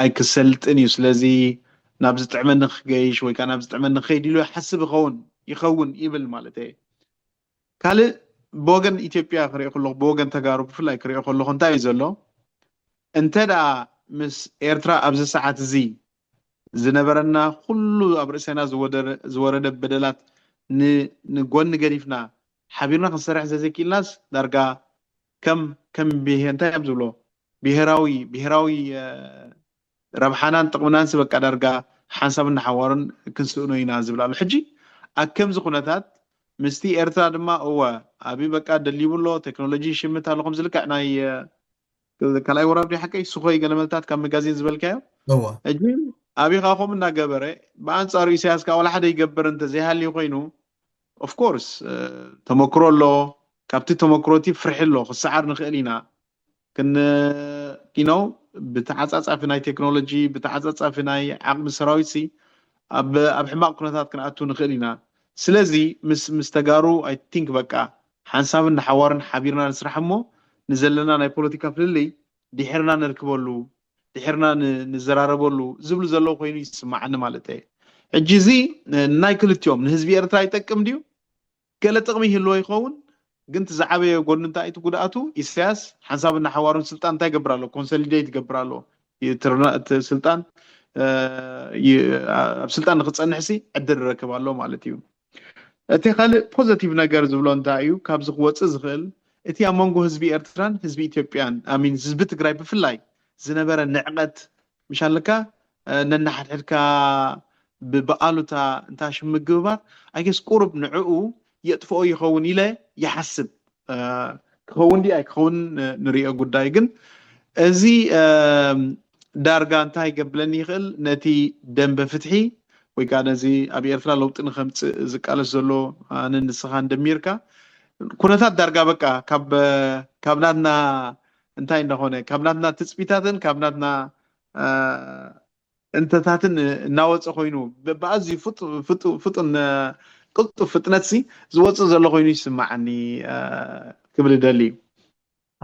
ኣይክሰልጥን እዩ። ስለዚ ናብ ዝጥዕመኒ ክገይሽ ወይ ከዓ ናብ ዝጥዕመኒ ክኸይድ ኢሉ ይሓስብ ይኸውን ይኸውን ይብል ማለት እየ። ካልእ ብወገን ኢትዮጵያ ክሪኦ ከለኹ ብወገን ተጋሩ ብፍላይ ክሪኦ ከለኹ እንታይ እዩ ዘሎ? እንተ ደኣ ምስ ኤርትራ ኣብዚ ሰዓት እዚ ዝነበረና ኩሉ ኣብ ርእሰና ዝወረደ በደላት ንጎኒ ገዲፍና ሓቢርና ክንሰርሕ ዘዘይክኢልናስ ዳርጋ ከም ከም ብሄ እንታይ እዮም ዝብሎ ብሄራዊ ብሄራዊ ረብሓናን ጥቕምናንስ በቃ ዳርጋ ሓንሳብን ንሓዋሩን ክንስእኖ ኢና ዝብል ኣሎ። ሕጂ ኣብ ከምዚ ኩነታት ምስቲ ኤርትራ ድማ እወ ኣብይ በቃ ደሊቡ ኣሎ ቴክኖሎጂ ይሽምት ኣሎ ከምዚ ልክዕ ናይ ካልኣይ ወራር ዶ ሓቀይ ስኾይ ገለመልታት ካብ መጋዚን ዝበልካዮ እወ ሕጂ ኣብይ ከዓ ከምኡ እናገበረ ብኣንፃሩ ኢሳያስ ከዓ ዋላ ሓደ ይገብር እንተ ዘይሃልዩ ኮይኑ of course ተመክሮ ኣሎ ካብቲ ተመክሮቲ ፍርሒ ኣሎ ክሰዓር ንኽእል ኢና ክን you know ብተዓፃፃፊ ናይ ቴክኖሎጂ ብተዓፃፃፊ ናይ ዓቕሚ ሰራዊት ሲ ኣብ ኣብ ሕማቕ ኩነታት ክንኣቱ ንኽእል ኢና ስለዚ ምስ ምስ ተጋሩ I think በቃ ሓንሳብን ንሓዋርን ሓቢርና ንስራሕ እሞ ንዘለና ናይ ፖለቲካ ፍልልይ ድሕርና ነርክበሉ ድሕርና ንዘራረበሉ ዝብሉ ዘለዉ ኮይኑ ይስማዓኒ ማለት እየ። ሕጂ እዚ ናይ ክልቲኦም ንህዝቢ ኤርትራ ይጠቅም ድዩ? ገለ ጥቕሚ ይህልዎ ይኸውን ግን እቲ ዝዓበየ ጎኑ እንታይ እቲ ጉድኣቱ ኢሳያስ ሓንሳብ እናሓዋሩን ስልጣን እንታይ ይገብር ኣሎ ኮንሶሊዴት ይገብር ኣሎ እቲ ስልጣን ኣብ ስልጣን ንክፀንሕ ሲ ዕድል ይረክብ ኣሎ ማለት እዩ እቲ ካልእ ፖዘቲቭ ነገር ዝብሎ እንታይ እዩ ካብዚ ክወፅእ ዝኽእል እቲ ኣብ መንጎ ህዝቢ ኤርትራን ህዝቢ ኢትዮጵያን ኣሚን ህዝቢ ትግራይ ብፍላይ ዝነበረ ንዕቐት ምሻለካ ነናሓድሕድካ ብኣሉታ እንታሽ ምግባር ኣይገስ ቁሩብ ንዕኡ የጥፍኦ ይኸውን ኢለ ይሓስብ ክኸውን ዲ ኣይክኸውን ንሪኦ ጉዳይ ግን እዚ ዳርጋ እንታይ ይገብለኒ ይኽእል ነቲ ደንበ ፍትሒ ወይ ከዓ ነዚ ኣብ ኤርትራ ለውጢ ንከምፅእ ዝቃለስ ዘሎ ኣነ ንስኻ እንደሚርካ ኩነታት ዳርጋ በቃ ካብ ናትና እንታይ እንደኾነ ካብ ናትና ትፅቢታትን ካብ ናትና እንተታትን እናወፀ ኮይኑ ብኣዝዩ ፍጡን ቅልጡፍ ፍጥነት ሲ ዝወፅእ ዘሎ ኮይኑ ይስማዓኒ ክብል ደሊ እዩ።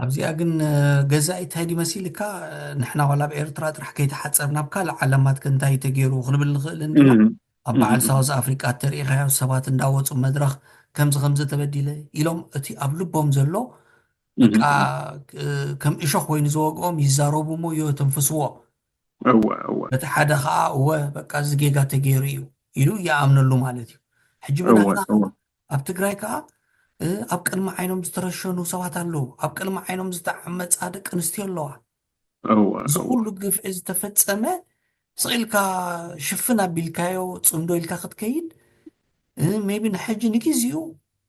ኣብዚኣ ግን ገዛኢ እንታይ ድዩ መሲልካ ንሕና ዋላ ኣብ ኤርትራ ጥራሕ ከይተሓፀርና ኣብ ካልእ ዓለማት ከ እንታይ እዩ ተገይሩ ክንብል ንኽእል እንዲና ኣብ በዓል ሳውዝ ኣፍሪቃ እተሪኢኻዮ ሰባት እንዳወፁ መድረኽ ከምዚ ከምዚ ተበዲለ ኢሎም እቲ ኣብ ልቦም ዘሎ በቃ ከም እሾኽ ኮይኑ ዝወግኦም ይዛረቡ እሞ የተንፍስዎ እወ እወ በቲ ሓደ ከዓ እወ በቃ እዚ ጌጋ ተገይሩ እዩ ኢሉ ይኣምነሉ ማለት እዩ ሕጂ እወ ብናትና እወ ኣብ ትግራይ ከዓ ኣብ ቅድሚ ዓይኖም ዝተረሸኑ ሰባት ኣለዉ ኣብ ቅድሚ ዓይኖም ዝተዓመፃ ደቂ ኣንስትዮ ኣለዋ እወ እዚ ኩሉ ግፍዒ ዝተፈፀመ ስቕ ኢልካ ሽፍን ኣቢልካዮ ፅምዶ ኢልካ ክትከይድ ሜቢ ንሕጂ ንግዜኡ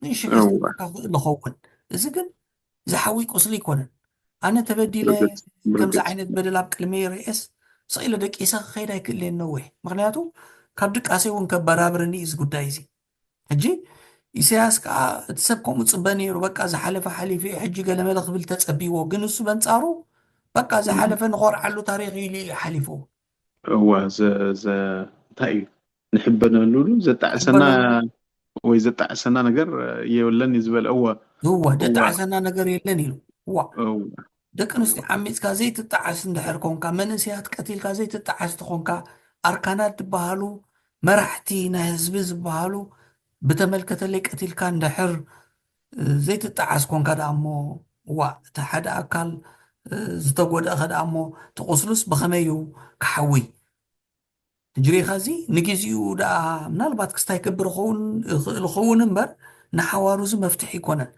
ንእሽተይ ከስጥመካ ክእል ይኸውን እዚ ግን ዝሓዊ ቁስሊ ኣይኮነን ኣነ ተበዲለ ከምዚ ዓይነት በደል ኣብ ቅድመይ ርእየስ ስቕ ኢለ ደቂሰ ክኸይድ ኣይክእልን ነዊሕ ምክንያቱ ካብ ድቃሰይ እውን ከበራብርኒ እዩ እዚ ጉዳይ እዚ ሕጂ ኢሳያስ ከዓ እቲ ሰብ ከምኡ ፅበ ነይሩ በቃ ዝሓለፈ ሓሊፉ እዩ ሕጂ ገለመለ ክብል ተፀቢዎ ግን እሱ በንፃሩ በቃ ዝሓለፈ ንኾርዓሉ ታሪክ ኢሉ እዩ ሓሊፉ እወ እንታይ እዩ ንሕበነሉ ዘጣዕሰና ወይ ዘጣዕሰና ነገር የብለን እዩ ዝበለ እወ እወ ዘጣዕሰና ነገር የለን ኢሉ እዋ ደቂ ኣንስትዮ ዓሚፅካ ዘይትጣዓስ እንድሕር ኮንካ መንእሰያት ቀቲልካ ዘይትጣዓስ ትኾንካ ኣርካናት ዝበሃሉ መራሕቲ ናይ ህዝቢ ዝበሃሉ ብተመልከተለይ ቀቲልካ እንድሕር ዘይትጣዓስ ኮንካ ደኣ እሞ እዋ እቲ ሓደ ኣካል ዝተጎድአ ከ ደኣ እሞ እቲ ቁስሉስ ብኸመይ እዩ ክሓዊ ሕጂ ሪኢኻ እዚ ንግዜኡ ደኣ ምናልባት ክስታይ ክብር ኸውን ይኽእል ኸውን እምበር ንሓዋሩ እዚ መፍትሒ ኣይኮነን።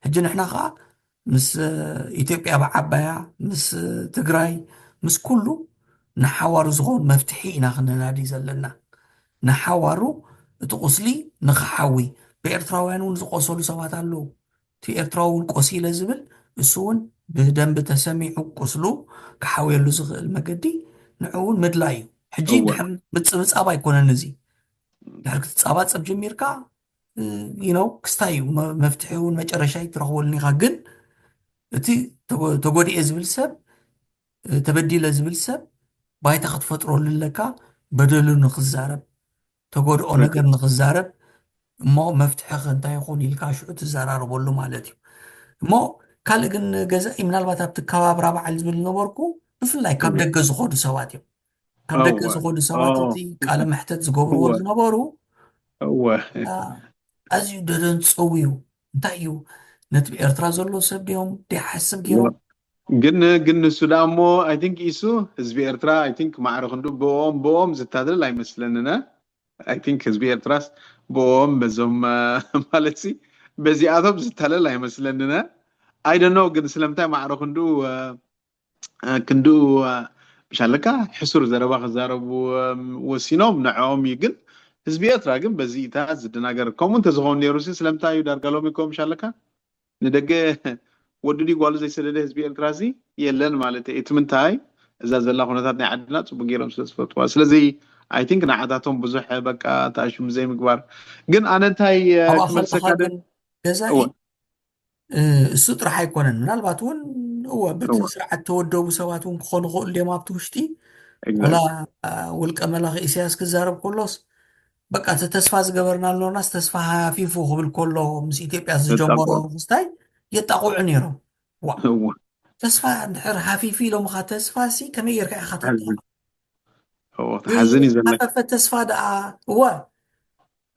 ሕጂ ንሕና ከዓ ምስ ኢትዮጵያ ብዓባያ፣ ምስ ትግራይ፣ ምስ ኩሉ ንሓዋሩ ዝኸውን መፍትሒ ኢና ክነናዲ ዘለና። ንሓዋሩ እቲ ቁስሊ ንኽሓዊ። ብኤርትራውያን እውን ዝቆሰሉ ሰባት ኣለዉ። እቲ ኤርትራዊ እውን ቆሲለ ዝብል እሱ እውን ብደንቢ ተሰሚዑ ቁስሉ ክሓውየሉ ዝኽእል መገዲ ንዕኡ እውን ምድላይ እዩ። ሕጂ ድሕር ምጽብጻብ ኣይኮነን እዚ። ድሕር ክትጻባጸብ ጀሚርካ you know ክስታይ እዩ። መፍትሒ እውን መጨረሻ ኣይትረኽበሉን ኢኻ። ግን እቲ ተጎዲኤ ዝብል ሰብ፣ ተበዲለ ዝብል ሰብ ባይታ ክትፈጥረሉ ኣለካ። በደሉ ንክዛረብ፣ ተጎድኦ ነገር ንክዛረብ፣ እሞ መፍትሒ ከ እንታይ ይኹን ኢልካ ሽዑ ትዘራረበሉ ማለት እዩ። እሞ ካልእ ግን ገዛኢ ምናልባት ኣብቲ ከባብራ በዓል ዝብል ነበርኩ ብፍላይ ካብ ደገ ዝኸዱ ሰባት እዮም። ካብ ደገ ዝኸዱ ሰባት እቲ ቃለ መሕተት ዝገብርዎ ዝነበሩ ኣዝዩ ደደንጸው እዩ። እንታይ እዩ ነቲ ብኤርትራ ዘሎ ሰብ ድዮም ደይሓስብ ገይሮም? ግን ግን ንሱ ደኣ እሞ I think ኢሱ ህዝቢ ኤርትራ I think ማዕረ ክንዱ ብኦም ብኦም ዝታለል ኣይመስለንነ። I think ህዝቢ ኤርትራስ ብኦም በዞም ማለት ሲ በዚኣቶም ዝታለል ኣይመስለንነ። I don't know ግን ስለምንታይ ማዕረ ክንዱ ክንድኡ ምሻለካ ሕሱር ዘረባ ክዛረቡ ወሲኖም ንዕኦም እዩ። ግን ህዝቢ ኤርትራ ግን በዚ እታ ዝደናገር። ከምኡ እንተዝኸውን ነይሩ ሲ ስለምንታይ እዩ ዳርጋ ሎሚ እኮ ምሻለካ ንደገ ወዲ ድዩ ጓሉ ዘይሰደደ ህዝቢ ኤርትራ ሲ የለን ማለት እዩ። እቲ ምንታይ እዛ ዘላ ኩነታት ናይ ዓድና ጽቡቅ ገይሮም ስለ ዝፈልጥዋ። ስለዚ I think ንዓታቶም ብዙሕ በቃ ተኣሽሙ ዘይምግባር። ግን ኣነ እንታይ ክመልሰካ ገዛኢ እሱ ጥራሕ ኣይኮነን። ምናልባት እውን እወ በቲ ስርዓት ተወደቡ ሰባት እውን ክኾኑ ክእሉ ድዮም ኣብቲ ውሽጢ። ወላ ውልቀ መላኺ ኢሳያስ ክዛረብ ከሎስ በቃ እቲ ተስፋ ዝገበርና ኣሎናስ ተስፋ ሃፊፉ ክብል ከሎ ምስ ኢትዮጵያ ዝጀመሮ ክስታይ የጣቕዑ ነይሮም። ዋ ተስፋ እንድሕር ሃፊፉ ኢሎምኻ ተስፋ ሲ ከመይ ጌርካ ኢኻ ተጣቕዑ? ትሓዝን እዩ ዘለካ። ኣፈፈ ተስፋ ደኣ እወ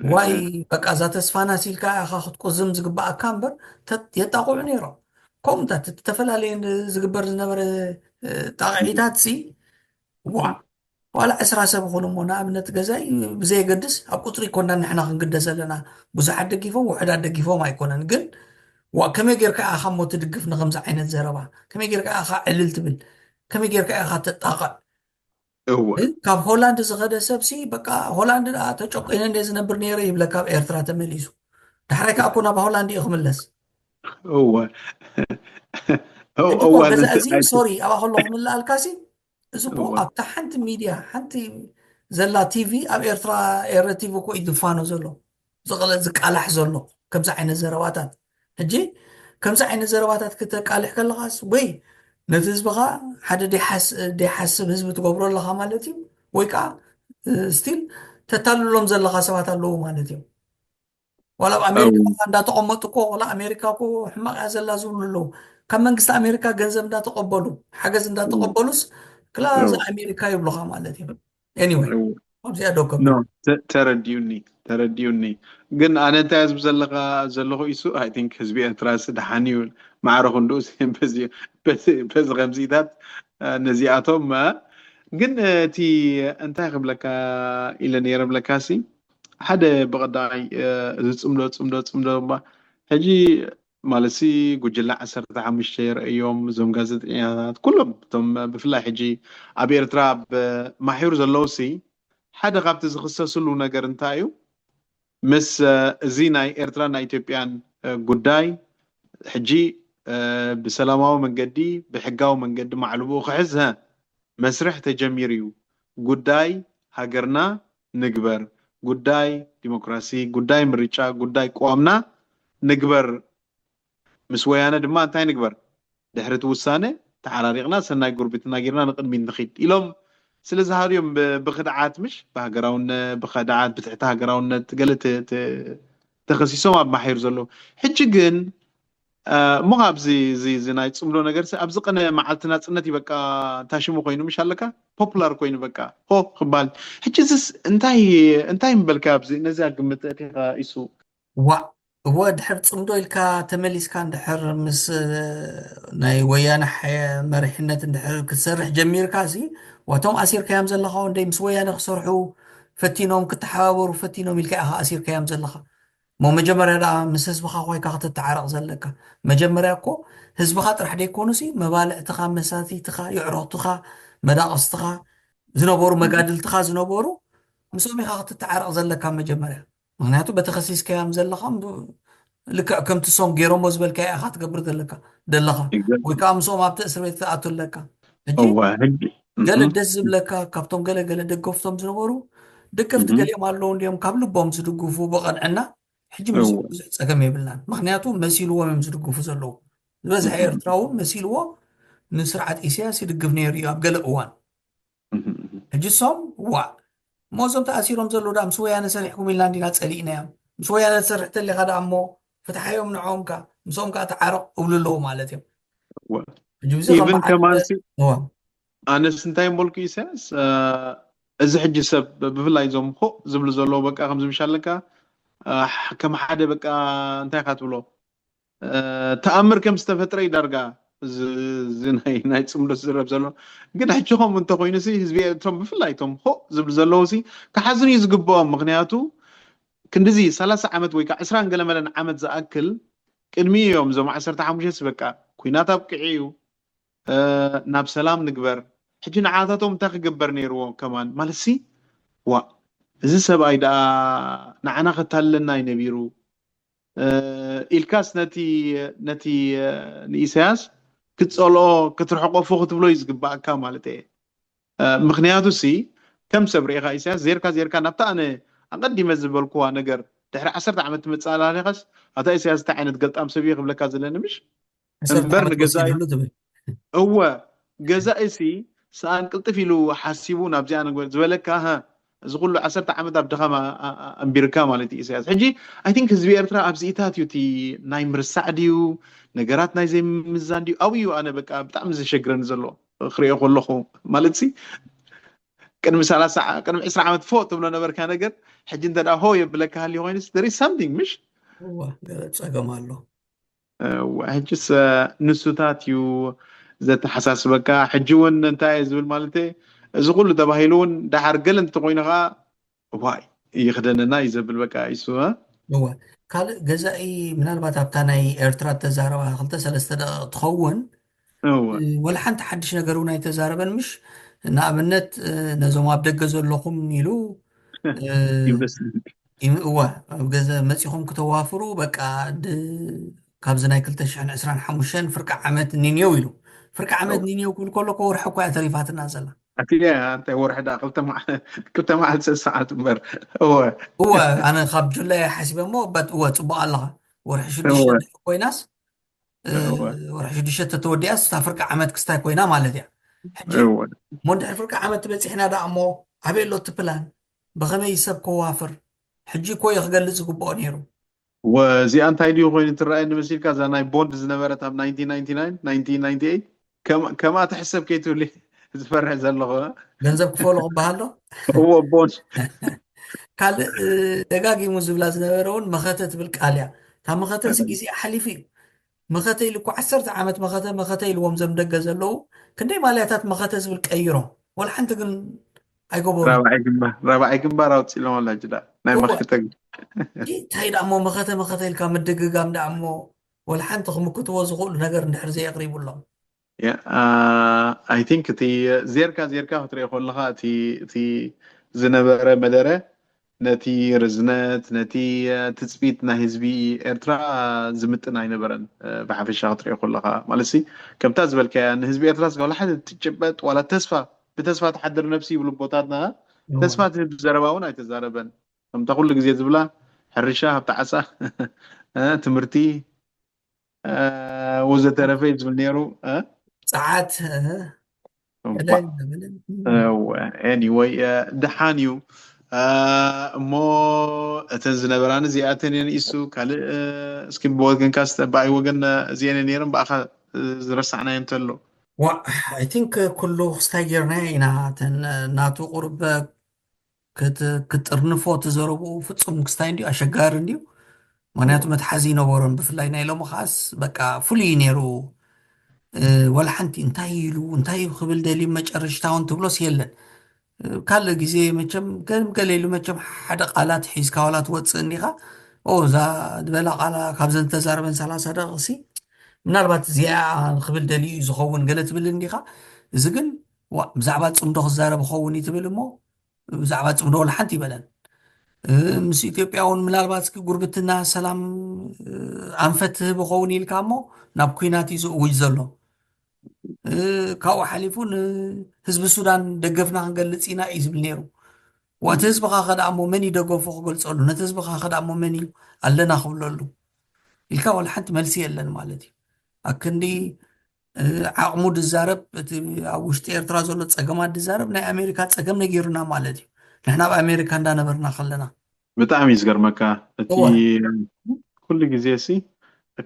ዋይ በቃ እዛ ተስፋና ሲልካ ኢኻ ክትቁዝም ዝግባኣካ እምበር የጣቕዑ ነይሮም። ከምኡታት ዝተፈላለየ ዝግበር ዝነበረ ጣቕዒታት ሲ ዋ ዋላ ዕስራ ሰብ ይኹን እሞ ንኣብነት ገዛኢ ብዘየገድስ ኣብ ቁፅሪ ይኮና ንሕና ክንግደስ ዘለና። ብዙሓት ደጊፎም ውሕዳት ደጊፎም ኣይኮነን ግን ዋ ከመይ ጌርካ ኢኻ እሞ ትድግፍ ንከምዚ ዓይነት ዘረባ? ከመይ ጌርካ ኢኻ ዕልል ትብል? ከመይ ጌርካ ኢኻ ተጣቕዕ? እወ ካብ ሆላንድ ዝኸደ ሰብሲ በቃ ሆላንድ ደኣ ተጨቂነ እንደ ዝነብር ነይረ ይብለካ ኣብ ኤርትራ ተመሊሱ። ዳሕራይ ከዓ እኮ ናብ ሆላንድ እዩ ክምለስ። እወ እቲ እኮ ገዛ እዚ ሶሪ ኣብኣ ከሎ ክምልኣልካ ሲ እዚ እኮ ኣብታ ሓንቲ ሚድያ ሓንቲ ዘላ ቲቪ ኣብ ኤርትራ ኤረ ቲቪ እኮ እዩ ዝፋኖ ዘሎ ዝቃላሕ ዘሎ ከምዚ ዓይነት ዘረባታት። ሕጂ ከምዚ ዓይነት ዘረባታት ክተቃልሕ ከለኻስ ወይ ነቲ ህዝብኻ ሓደ ደይሓስብ ህዝቢ ትገብሮ ኣለኻ ማለት እዩ፣ ወይ ከዓ ስቲል ተታልሎም ዘለኻ ሰባት ኣለዉ ማለት እዮም። ዋላ ኣብ ኣሜሪካ እንዳተቐመጡ እኮ ዋላ ኣሜሪካ እኮ ሕማቕ እያ ዘላ ዝብሉ ኣለዉ። ካብ መንግስቲ ኣሜሪካ ገንዘብ እንዳተቐበሉ ሓገዝ እንዳተቐበሉስ ክላ እዛ ኣሜሪካ ይብሉኻ ማለት እዩ። Anyway ኣብዚኣ ዶ ከብ ተረዲኡኒ ተረዲኡኒ። ግን ኣነ እንታይ ዝብ ዘለኻ ዘለኹ ኢሱ I think ህዝቢ ኤርትራ ስ ደሓን እዩ ማዕረ ክንድኡ በዚ ከምዚታት ነዚኣቶም ግን እቲ እንታይ ክብለካ ኢለ ነይረ ብለካ ሲ ሓደ ብቐዳይ ዝፅምዶ ፅምዶ ፅምዶ እባ ሕጂ ማለት ሲ ጉጅለ ዓሰርተ ሓሙሽተ የርእዮም እዞም ጋዜጠኛታት ኩሎም እቶም ብፍላይ ሕጂ ኣብ ኤርትራ ኣብ ማሒሩ ዘለዉ ሲ ሓደ ካብቲ ዝኽሰስሉ ነገር እንታይ እዩ? ምስ እዚ ናይ ኤርትራ ናይ ኢትዮጵያን ጉዳይ ሕጂ ብሰላማዊ መንገዲ ብሕጋዊ መንገዲ ማዕልብኡ ክሕዝ መስርሕ ተጀሚሩ እዩ። ጉዳይ ሃገርና ንግበር፣ ጉዳይ ዲሞክራሲ፣ ጉዳይ ምርጫ፣ ጉዳይ ቅዋምና ንግበር። ምስ ወያነ ድማ እንታይ ንግበር? ድሕሪ እቲ ውሳነ ተዓራሪቕና ሰናይ ጉርብትና ጌርና ንቕድሚት ንኺድ ኢሎም ስለ ዝሃርዮም ብኽድዓት ምሽ ብሃገራውነት ብኸድዓት ብትሕቲ ሃገራውነት ገለ ተኸሲሶም ኣብ ማሒር ዘለዉ ሕጂ ግን እሞ ኣብዚ እዚ እዚ ናይ ፅምዶ ነገር ኣብዚ ቅነ መዓልቲ ናፅነት እዩ በቃ ታሽሙ ኮይኑ ምሽ ኣለካ ፖፑላር ኮይኑ በቃ ሆ ክባል ሕጂ እዚስ እንታይ እንታይ ምበልካ ኣብዚ ነዚኣ ግምት እቲኻ ኢሱ ዋ እወ ድሕር ፅምዶ ኢልካ ተመሊስካ እንድሕር ምስ ናይ ወያነ መሪሕነት እንድሕር ክትሰርሕ ጀሚርካ ሲ ዋቶም ኣሲርካዮም ዘለኻ ወንደይ ምስ ወያነ ክሰርሑ ፈቲኖም ክተሓባበሩ ፈቲኖም ኢልካ ኢኻ ኣሲርካዮም ዘለኻ እሞ መጀመርያ ደኣ ምስ ህዝብኻ ኮይካ ክትተዓረቕ ዘለካ። መጀመርያ እኮ ህዝብኻ ጥራሕ ደይኮኑሲ፣ መባልዕትኻ፣ መሳትይትኻ፣ የዕሩኽትኻ፣ መዳቕስትኻ ዝነበሩ፣ መጋድልትኻ ዝነበሩ፣ ምስኦም ኢኻ ክትተዓረቕ ዘለካ መጀመርያ። ምክንያቱ በተኸሲስካዮም ዘለኻ ብ-፣ ልክዕ ከምቲ ሶም ገይሮሞ ዝበልካዮ ኢኻ ትገብር ዘለካ፣ ደለኻ። ወይ ከዓ ምስኦም ኣብቲ እስር ቤት ትኣቱ ኣለካ። ሕጂ እዋ፣ ሕጂ፣ ገለ እህ፣ ደስ ዝብለካ፣ ካብቶም ገለ ገለ ደገፍቶም ዝነበሩ ደገፍቲ እህ፣ ገሊኦም ኣለዉ እንዲዮም ካብ ልቦም ዝድግፉ ብቐንዕና። ሕጂ ምስኦም እዋ፣ ብዙሕ ጸገም የብልናን። ምክንያቱ መሲልዎም እዮም ዝድግፉ ዘለዉ። ዝበዝሐ እህ፣ ኤርትራዊ እውን መሲልዎ ንስርዓት ኢሳያስ ይድግፍ ነይሩ እዩ ኣብ ገለ እዋን። እህ፣ እህ። ሕጂ ሶም ዋዕ። እሞ እዞም ተኣሲሮም ዘለዉ ደኣ ምስ ወያነ ሰሪሕኩም ኢልና እንዲና ጸሊእናዮም። ምስ ወያነ ትሰርሕ ተሊኻ ደኣ እሞ ፍትሓዮም ንዕኦም ከ፣ ምስኦም ከኣ ተዓረቕ እብሉ ኣለዉ ማለት እዮም። እዋ። ሕጂ ብዚ ከም ኢቭን በዓል ከማንሲ እዋ። ኣነስ እንታይ እምበልኩ ኢሳያስ፣ እ፣ እዚ ሕጂ ሰብ ብፍላይ እዞም ሆ ዝብሉ ዘለዉ በቃ ከምዚ ምሽ ኣለካ፣ እ፣ ከም ሓደ በቃ እንታይ ኢኻ ትብሎ፣ እ፣ ተኣምር ከም ዝተፈጥረ እዩ ዳርጋ እዚ፣ እዚ ናይ፣ ናይ ጽምዶ ዝዝረብ ዘሎ። ግን ሕጂ ከምኡ እንተኾይኑ ሲ ህዝቢ ኤርትራ ብፍላይ እቶም ሆ ዝብሉ ዘለዉ ሲ ክሓዝኑ እዩ ዝግብኦም። ምክንያቱ ክንድዚ ሰላሳ ዓመት ወይ ከዓ ዕስራን ገለ መለን ዓመት ዝኣክል ቅድሚ እዮም እዞም ዓሰርተ ሓሙሽተ ሲ በቃ ኩናት ኣብቅዒ እዩ፣ እ፣ ናብ ሰላም ንግበር። ሕጂ ንዓታቶም እንታይ ክግበር ነይርዎ ከማን ማለት ሲ ዋ፣ እዚ ሰብኣይ ደኣ ንዓና ከታልለና እዩ ነቢሩ፣ እ፣ ኢልካስ ነቲ፣ ነቲ፣ እ፣ ንኢሳያስ ክትጸልኦ ክትርሕቆ ፎ ክትብሎ እዩ ዝግባኣካ ማለት እየ። እ፣ ምክንያቱ ሲ ከም ሰብ ርኢኻ ኢሳያስ ዜርካ ዜርካ ናብታ ኣነ ኣቐዲመ ዝበልኩዋ ነገር ድሕሪ ዓሰርተ ዓመት ትመጽእ ኣላ ኢኻስ ኣታ ኢሳያስ እንታይ ዓይነት ገልጣም ሰብ እዩ ክብለካ ዘለኒ ምሽ? ዓሰርተ እምበር ዓመት ንገዛኢ ወሲዱሉ ትብል። እወ፣ ገዛኢ ሲ ሰኣን ቅልጥፍ ኢሉ ሓሲቡ ናብዚኣ ንግበር ዝበለካ፣ ሃ፣ እዚ ኩሉ ዓሰርተ ዓመት ኣብ ድኻም ኣ-፣ ኣ-፣ ኣ-፣ ኣንቢርካ ማለት እዩ ኢሳያስ። ሕጂ ኣይ ቲንክ ህዝቢ ኤርትራ ኣብዚኢታት እዩ፣ እቲ ናይ ምርሳዕ ድዩ፣ ነገራት ናይ ዘይምምዛን ድዩ፣ ኣብኡ እዩ ኣነ በቃ ብጣዕሚ ዘሸግረኒ ዘሎ ክሪኦ ከለኹ። ማለት ሲ ቅድሚ ሰላሳ ዓ-፣ ቅድሚ ዕስራ ዓመት ፎ ትብሎ ነበርካ ነገር፣ ሕጂ እንተ ደኣ ሆ የብለካ ሃልዩ ኮይኑስ፣ there is something፣ ምሽ? እዋ፣ ገለ ጸገም ኣሎ። እዋ፣ ሕጅስ፣ እ፣ ንሱታት እዩ ዘተሓሳስበካ። ሕጂ እውን እንታይ እየ ዝብል ማለት እየ፣ እዚ ኩሉ ተባሂሉ እውን ደሓር ገለ እንተኾይኑ ኸዓ፣ ዋይ፣ ይኽደነና እዩ ዘብል በቃ ኢሱ፣ እ? እወ። ካልእ ገዛኢ ምናልባት ኣብታ ናይ ኤርትራ እተዛረባ ክልተ ሰለስተ ደቂቕ ትኸውን። እወ። እ፣ ወላ ሓንቲ ሓድሽ ነገር እውን ኣይተዛረበን ምሽ? ንኣብነት፣ እ፣ ነዞም ኣብ ደገ ዘለኹም ኢሉ፣ እ፣ ይመስል። ይም-፣ እወ፣ ኣብ ገዛ መጺኹም ክተዋፍሩ በቃ ድ-፣ ካብዚ ናይ ክልተ ሽሕን ዕስራን ሓሙሽተን ፍርቂ ዓመት ኒንዮው ኢሉ። ፍርቂ ዓመት እወ። ኒንዮው ክብል ከሎ እኮ ወርሒ እኮ እያ ተሪፋትና ዘላ። ኣቲ እያ፣ እንታይ ወርሒ ደኣ፣ ክልተ መዓ-፣ ክልተ መዓልቲ ሰዓት እምበር። እወ። እወ፣ ኣነ ካብ ጁላይ እየ ሓሲበ እሞ፣ በት-፣ እወ፣ ጽቡቕ ኣለኻ። ወርሒ ሽዱሽተ እወ። እንድሕር ኮይናስ፣ እ፣ እወ። ወርሒ ሽዱሽተ ተተወዲኣስ፣ እታ ፍርቂ ዓመት ክስታይ ኮይና ማለት እያ። ሕጂ፣ እወ። እሞ እንድሕር ፍርቂ ዓመት ትበጺሕና ደኣ እሞ፣ ኣበይ ኣሎ እቲ ፕላን? ብኸመይ ሰብ ከዋፍር? ሕጂ እኮ እዩ ክገልጽ ዝግብኦ ነይሩ። ወ-፣ እዚኣ እንታይ ድዩ ኮይኑ ትረኣየኒ መሲልካ? እዛ ናይ ቦንድ ዝነበረት ኣብ ናይንቲን ናይንቲ ናይን፣ ናይንቲን ናይንቲ ኤይት፣ ከም-፣ ከምኣ ትሕሰብ ከይትብሊ ዝፈርሕ ዘለኹ፣ እ? ገንዘብ ክፈሎ ክበሃል ዶ? እዎ፣ ቦንድ። ካልእ፣ እ፣ ደጋጊሙ ዝብላ ዝነበረ እውን መኸተ ትብል ቃል እያ። እታ መኸተ እዚ እም። ግዜ ሓሊፉ እዩ። መኸተ ኢሉ እኮ ዓሰርተ ዓመት መኸተ፣ መኸተ ኢልዎም ዘም ደገ ዘለዉ፣ ክንደይ ማልያታት መኸተ ዝብል ቀይሮም። ወላ ሓንቲ ግን ኣይገበሩን። ራብዓይ ግንባር፣ ራብዓይ ግንባር ኣውፂሎም ኣላ ጅዳ። ናይ እወ። መኸተ ግን። እንታይ ደኣ እሞ መኸተ፣ መኸተ ኢልካ ምድግጋም ደኣ እሞ፣ ወላ ሓንቲ ክምክትዎ ዝኽእሉ ነገር እንድሕር ዘየቕሪቡሎም። ያ፣ አ፣ I think እቲ ዜርካ፣ ዜርካ ክትሪኦ ከለኻ፣ እቲ፣ እቲ ዝነበረ መደረ፣ ነቲ ርዝነት፣ ነቲ፣ አ፣ ትጽቢት ናይ ህዝቢ ኤርትራ ዝምጥን ኣይነበረን። አ፣ ብሓፈሻ ክትሪኦ ከለኻ፣ ማለት ሲ፣ ከምታ ዝበልካያ፣ ንህዝቢ ኤርትራ ስጋ ወላ ሓደ ትጭበጥ፣ ዋላ ተስፋ፣ ብተስፋ ትሓድር ነብሲ ይብሉ ኣቦታትና፣ እወ። ተስፋ ትህብ ዘረባ እውን ኣይተዛረበን። ከምታ ኩሉ ግዜ ዝብላ፣ ሕርሻ፣ ሃብቲ ዓሳ፣ አ፣ ትምህርቲ፣ አ፣ ወዘተረፈ እዩ ዝብል ነይሩ፣ አ? ጸዓት፣ እ፣ እባ። ዕላል ዘበለ፣ እ። እወ፣ anyway፣ እ፣ ደሓን እዩ። እ፣ እሞ እተን ዝነበራኒ እዚኣተን እየን። ኢሱ ካልእ፣ እ፣ እስኪ ብወገንካ ስተ-፣ ብኣይ ወገን፣ እ፣ እዚአን እየን ነይረን፣ ብኣኻ፣ እ፣ ዝረሳዕናዮ እንተሎ። ዋ፣ I think ኩሉ ክስታይ ጌርናዮ ኢና። እተን፣ እ፣ ናቱ ቁሩብ ክት-፣ ክጥርንፎ እቲ ዘረብኡ ፍጹም ክስታይ እንድዩ፣ ኣሸጋሪ እንድዩ። ምኽንያቱ እዎ። መትሓዚ ይነበሮን፣ ብፍላይ ናይ ሎሚ ኸኣስ በቃ ፍሉይ እዩ ነይሩ። እ፣ ወላ ሓንቲ እንታይ ኢሉ፣ እንታይ እዩ ክብል ደልዩ መጨረሽታ እውን ትብሎስ የለን። እ፣ ካልእ ግዜ መቸም ገ-፣ ገለ ኢሉ መቸም ሓደ ቃላት ሒዝካ ዋላ ትወጽእ እንዲኻ፣ እዛ ዝበላ ቃላ ካብዘን ዝተዛረበን ሰላሳ ደቂቕሲ ምናልባት እዚኣ ክብል ደልዩ እዩ ዝኸውን ገለ ትብል እንዲኻ። እዚ ግን ዋ ብዛዕባ ፅምዶ ክዛረብ ክኸውን እዩ ትብል እሞ ብዛዕባ ፅምዶ ወላ ሓንቲ ይበለን። ምስ ኢትዮጵያ እውን ምናልባት እስኪ ጉርብትና ሰላም ኣንፈት ትህብ ኸውን ኢልካ እሞ ናብ ኩናት እዩ ዝእውጅ ዘሎ። ካብኡ ሓሊፉ ንህዝቢ ሱዳን ደገፍና ክንገልፅ ኢና እዩ ዝብል ነይሩ። እቲ ህዝብኻ ከደኣ እሞ መን እዩ ደገፉ ክገልፀሉ? ነቲ ህዝብኻ ከደኣ እሞ መን እዩ ኣለና ክብለሉ ኢልካ ዋላ ሓንቲ መልሲ የለን ማለት እዩ። ኣክንዲ ዓቕሙ ድዛረብ እቲ ኣብ ውሽጢ ኤርትራ ዘሎ ፀገማት ድዛረብ ናይ ኣሜሪካ ፀገም ነጊሩና ማለት እዩ። ንሕና ኣብ ኣሜሪካ እንዳነበርና ከለና ብጣዕሚ እዩ ዝገርመካ እቲ ኩሉ ግዜ ሲ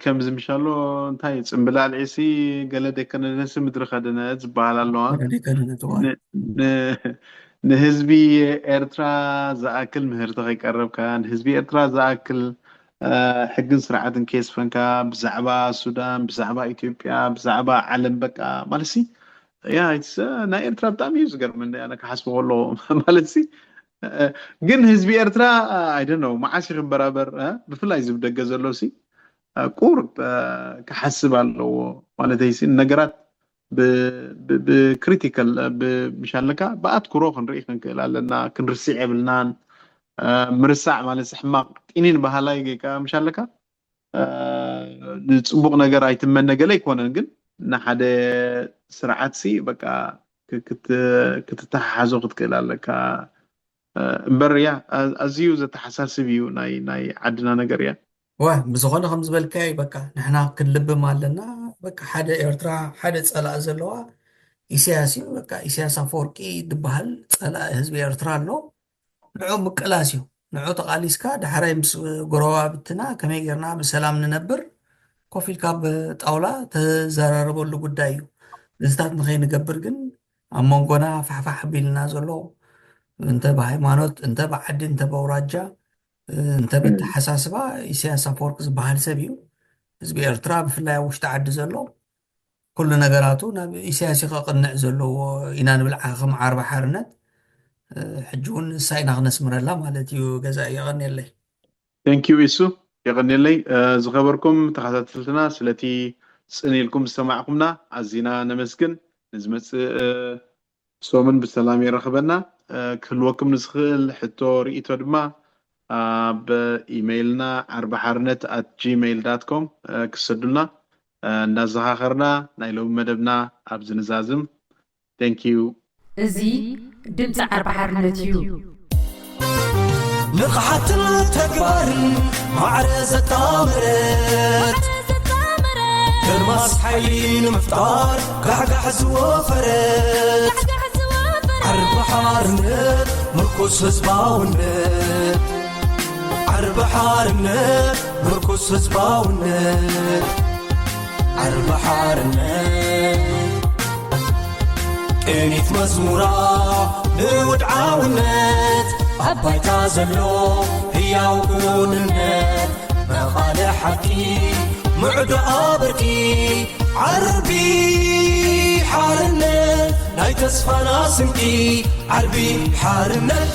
ከምዚ ምሻሎ እንታይ ፅምብላልዒ ሲ ገለ ደይከነነሲ ምድሪ ከደነ ዝበሃል ኣለዋ። ንህዝቢ ኤርትራ ዝኣክል ምህርቲ ከይቀረብካ፣ ንህዝቢ ኤርትራ ዝኣክል ሕግን ስርዓትን ከየስፈንካ ብዛዕባ ሱዳን፣ ብዛዕባ ኢትዮጵያ፣ ብዛዕባ ዓለም በቃ ማለት ሲ ያ ናይ ኤርትራ ብጣዕሚ እዩ ዝገርመኒ ኣነ ክሓስቦ ከለኹ ማለት ሲ ግን ህዝቢ ኤርትራ I don't know መዓስ ይኽበራበር ብፍላይ ዝብ ደገ ዘሎ ሲ ቁር ክሓስብ ኣለዎ ማለት ሲ ነገራት ብክሪቲካል ምሻለካ ብኣትኩሮ ክንርኢ ክንክእል ኣለና ክንርስዕ የብልናን ምርሳዕ ማለት ሕማቅ ጢኒን ባህላይ ጌቃ ምሻለካ ንፅቡቅ ነገር ኣይትመነ ገለ ኣይኮነን ግን ንሓደ ስርዓት ሲ በቃ ክትተሓሓዞ ክትክእል ኣለካ እምበር እያ ኣዝዩ ዘተሓሳስብ እዩ ናይ ናይ ዓድና ነገር እያ ዋ ብዝኾነ ከም ዝበልካይ በቃ ንሕና ክንልብም ኣለና በቃ ሓደ ኤርትራ ሓደ ፀላእ ዘለዋ ኢሳያስ እዩ በቃ ኢሳያስ ኣፈወርቂ ዝበሃል ፀላእ ህዝቢ ኤርትራ ኣሎ ንዑ ምቅላስ እዩ ንዑ ተቓሊስካ ዳሕራይ ምስ ጎረባብትና ከመይ ጌርና ብሰላም ንነብር ኮፍ ኢልካ ብጣውላ ተዘራረበሉ ጉዳይ እዩ። ምስታት ንኸይንገብር ግን ኣብ መንጎና ፋሕፋሕ ኣቢልና ዘሎ እንተ ብሃይማኖት እንተ ብዓዲ እንተ በውራጃ እንተ በተሓሳስባ ኢሳያስ ኣፈወርቂ ዝበሃል ሰብ እዩ። ህዝቢ ኤርትራ ብፍላይ ኣብ ውሽጢ ዓዲ ዘሎ ኩሉ ነገራቱ ናብ ኢሳያስ እዩ ከቕንዕ ዘለዎ ኢና ንብል ከም ዓርቢ ሓርነት ሕጂ እውን ንሳ ኢና ክነስምረላ ማለት እዩ ገዛ የቐንየለይ Thank you ኢሱ የቐንየለይ ዝኸበርኩም ተኸታተልትና ስለቲ ጽን ኢልኩም ዝሰማዕኩምና ኣዚና ነመስግን ንዝመጽእ ሶምን ብሰላም የረኽበና ክህልወኩም ንዝኽእል ሕቶ ርእይቶ ድማ ኣብ ኢሜይልና ዓርቢ ሓርነት at gmail com ክሰዱልና እንዳዘኻኸርና ናይ ሎሚ መደብና ኣብዚ ንዛዝም Thank you እዚ ድምፂ ዓርቢ ሓርነት እዩ ንቕሓትን ተግባርን ማዕረ ዘጣመረት ከርማስ ሓይሊ ንምፍጣር ጋሕጋሕ ዝወፈረት ዓርቢ ሓርነት ምርኩስ ህዝባውነት ዓርቢ ሓርነት ምርኩስ ህዝባውነት ዓርቢ ሓርነት ቅኒት መዝሙራ ንውድዓውነት ኣብ ባይታ ዘሎ ህያው ክውንነት መቓለ ሓቂ ምዕዶ ኣበርቂ ዓርቢ ሓርነት ናይ ተስፋና ስንቂ ዓርቢ ሓርነት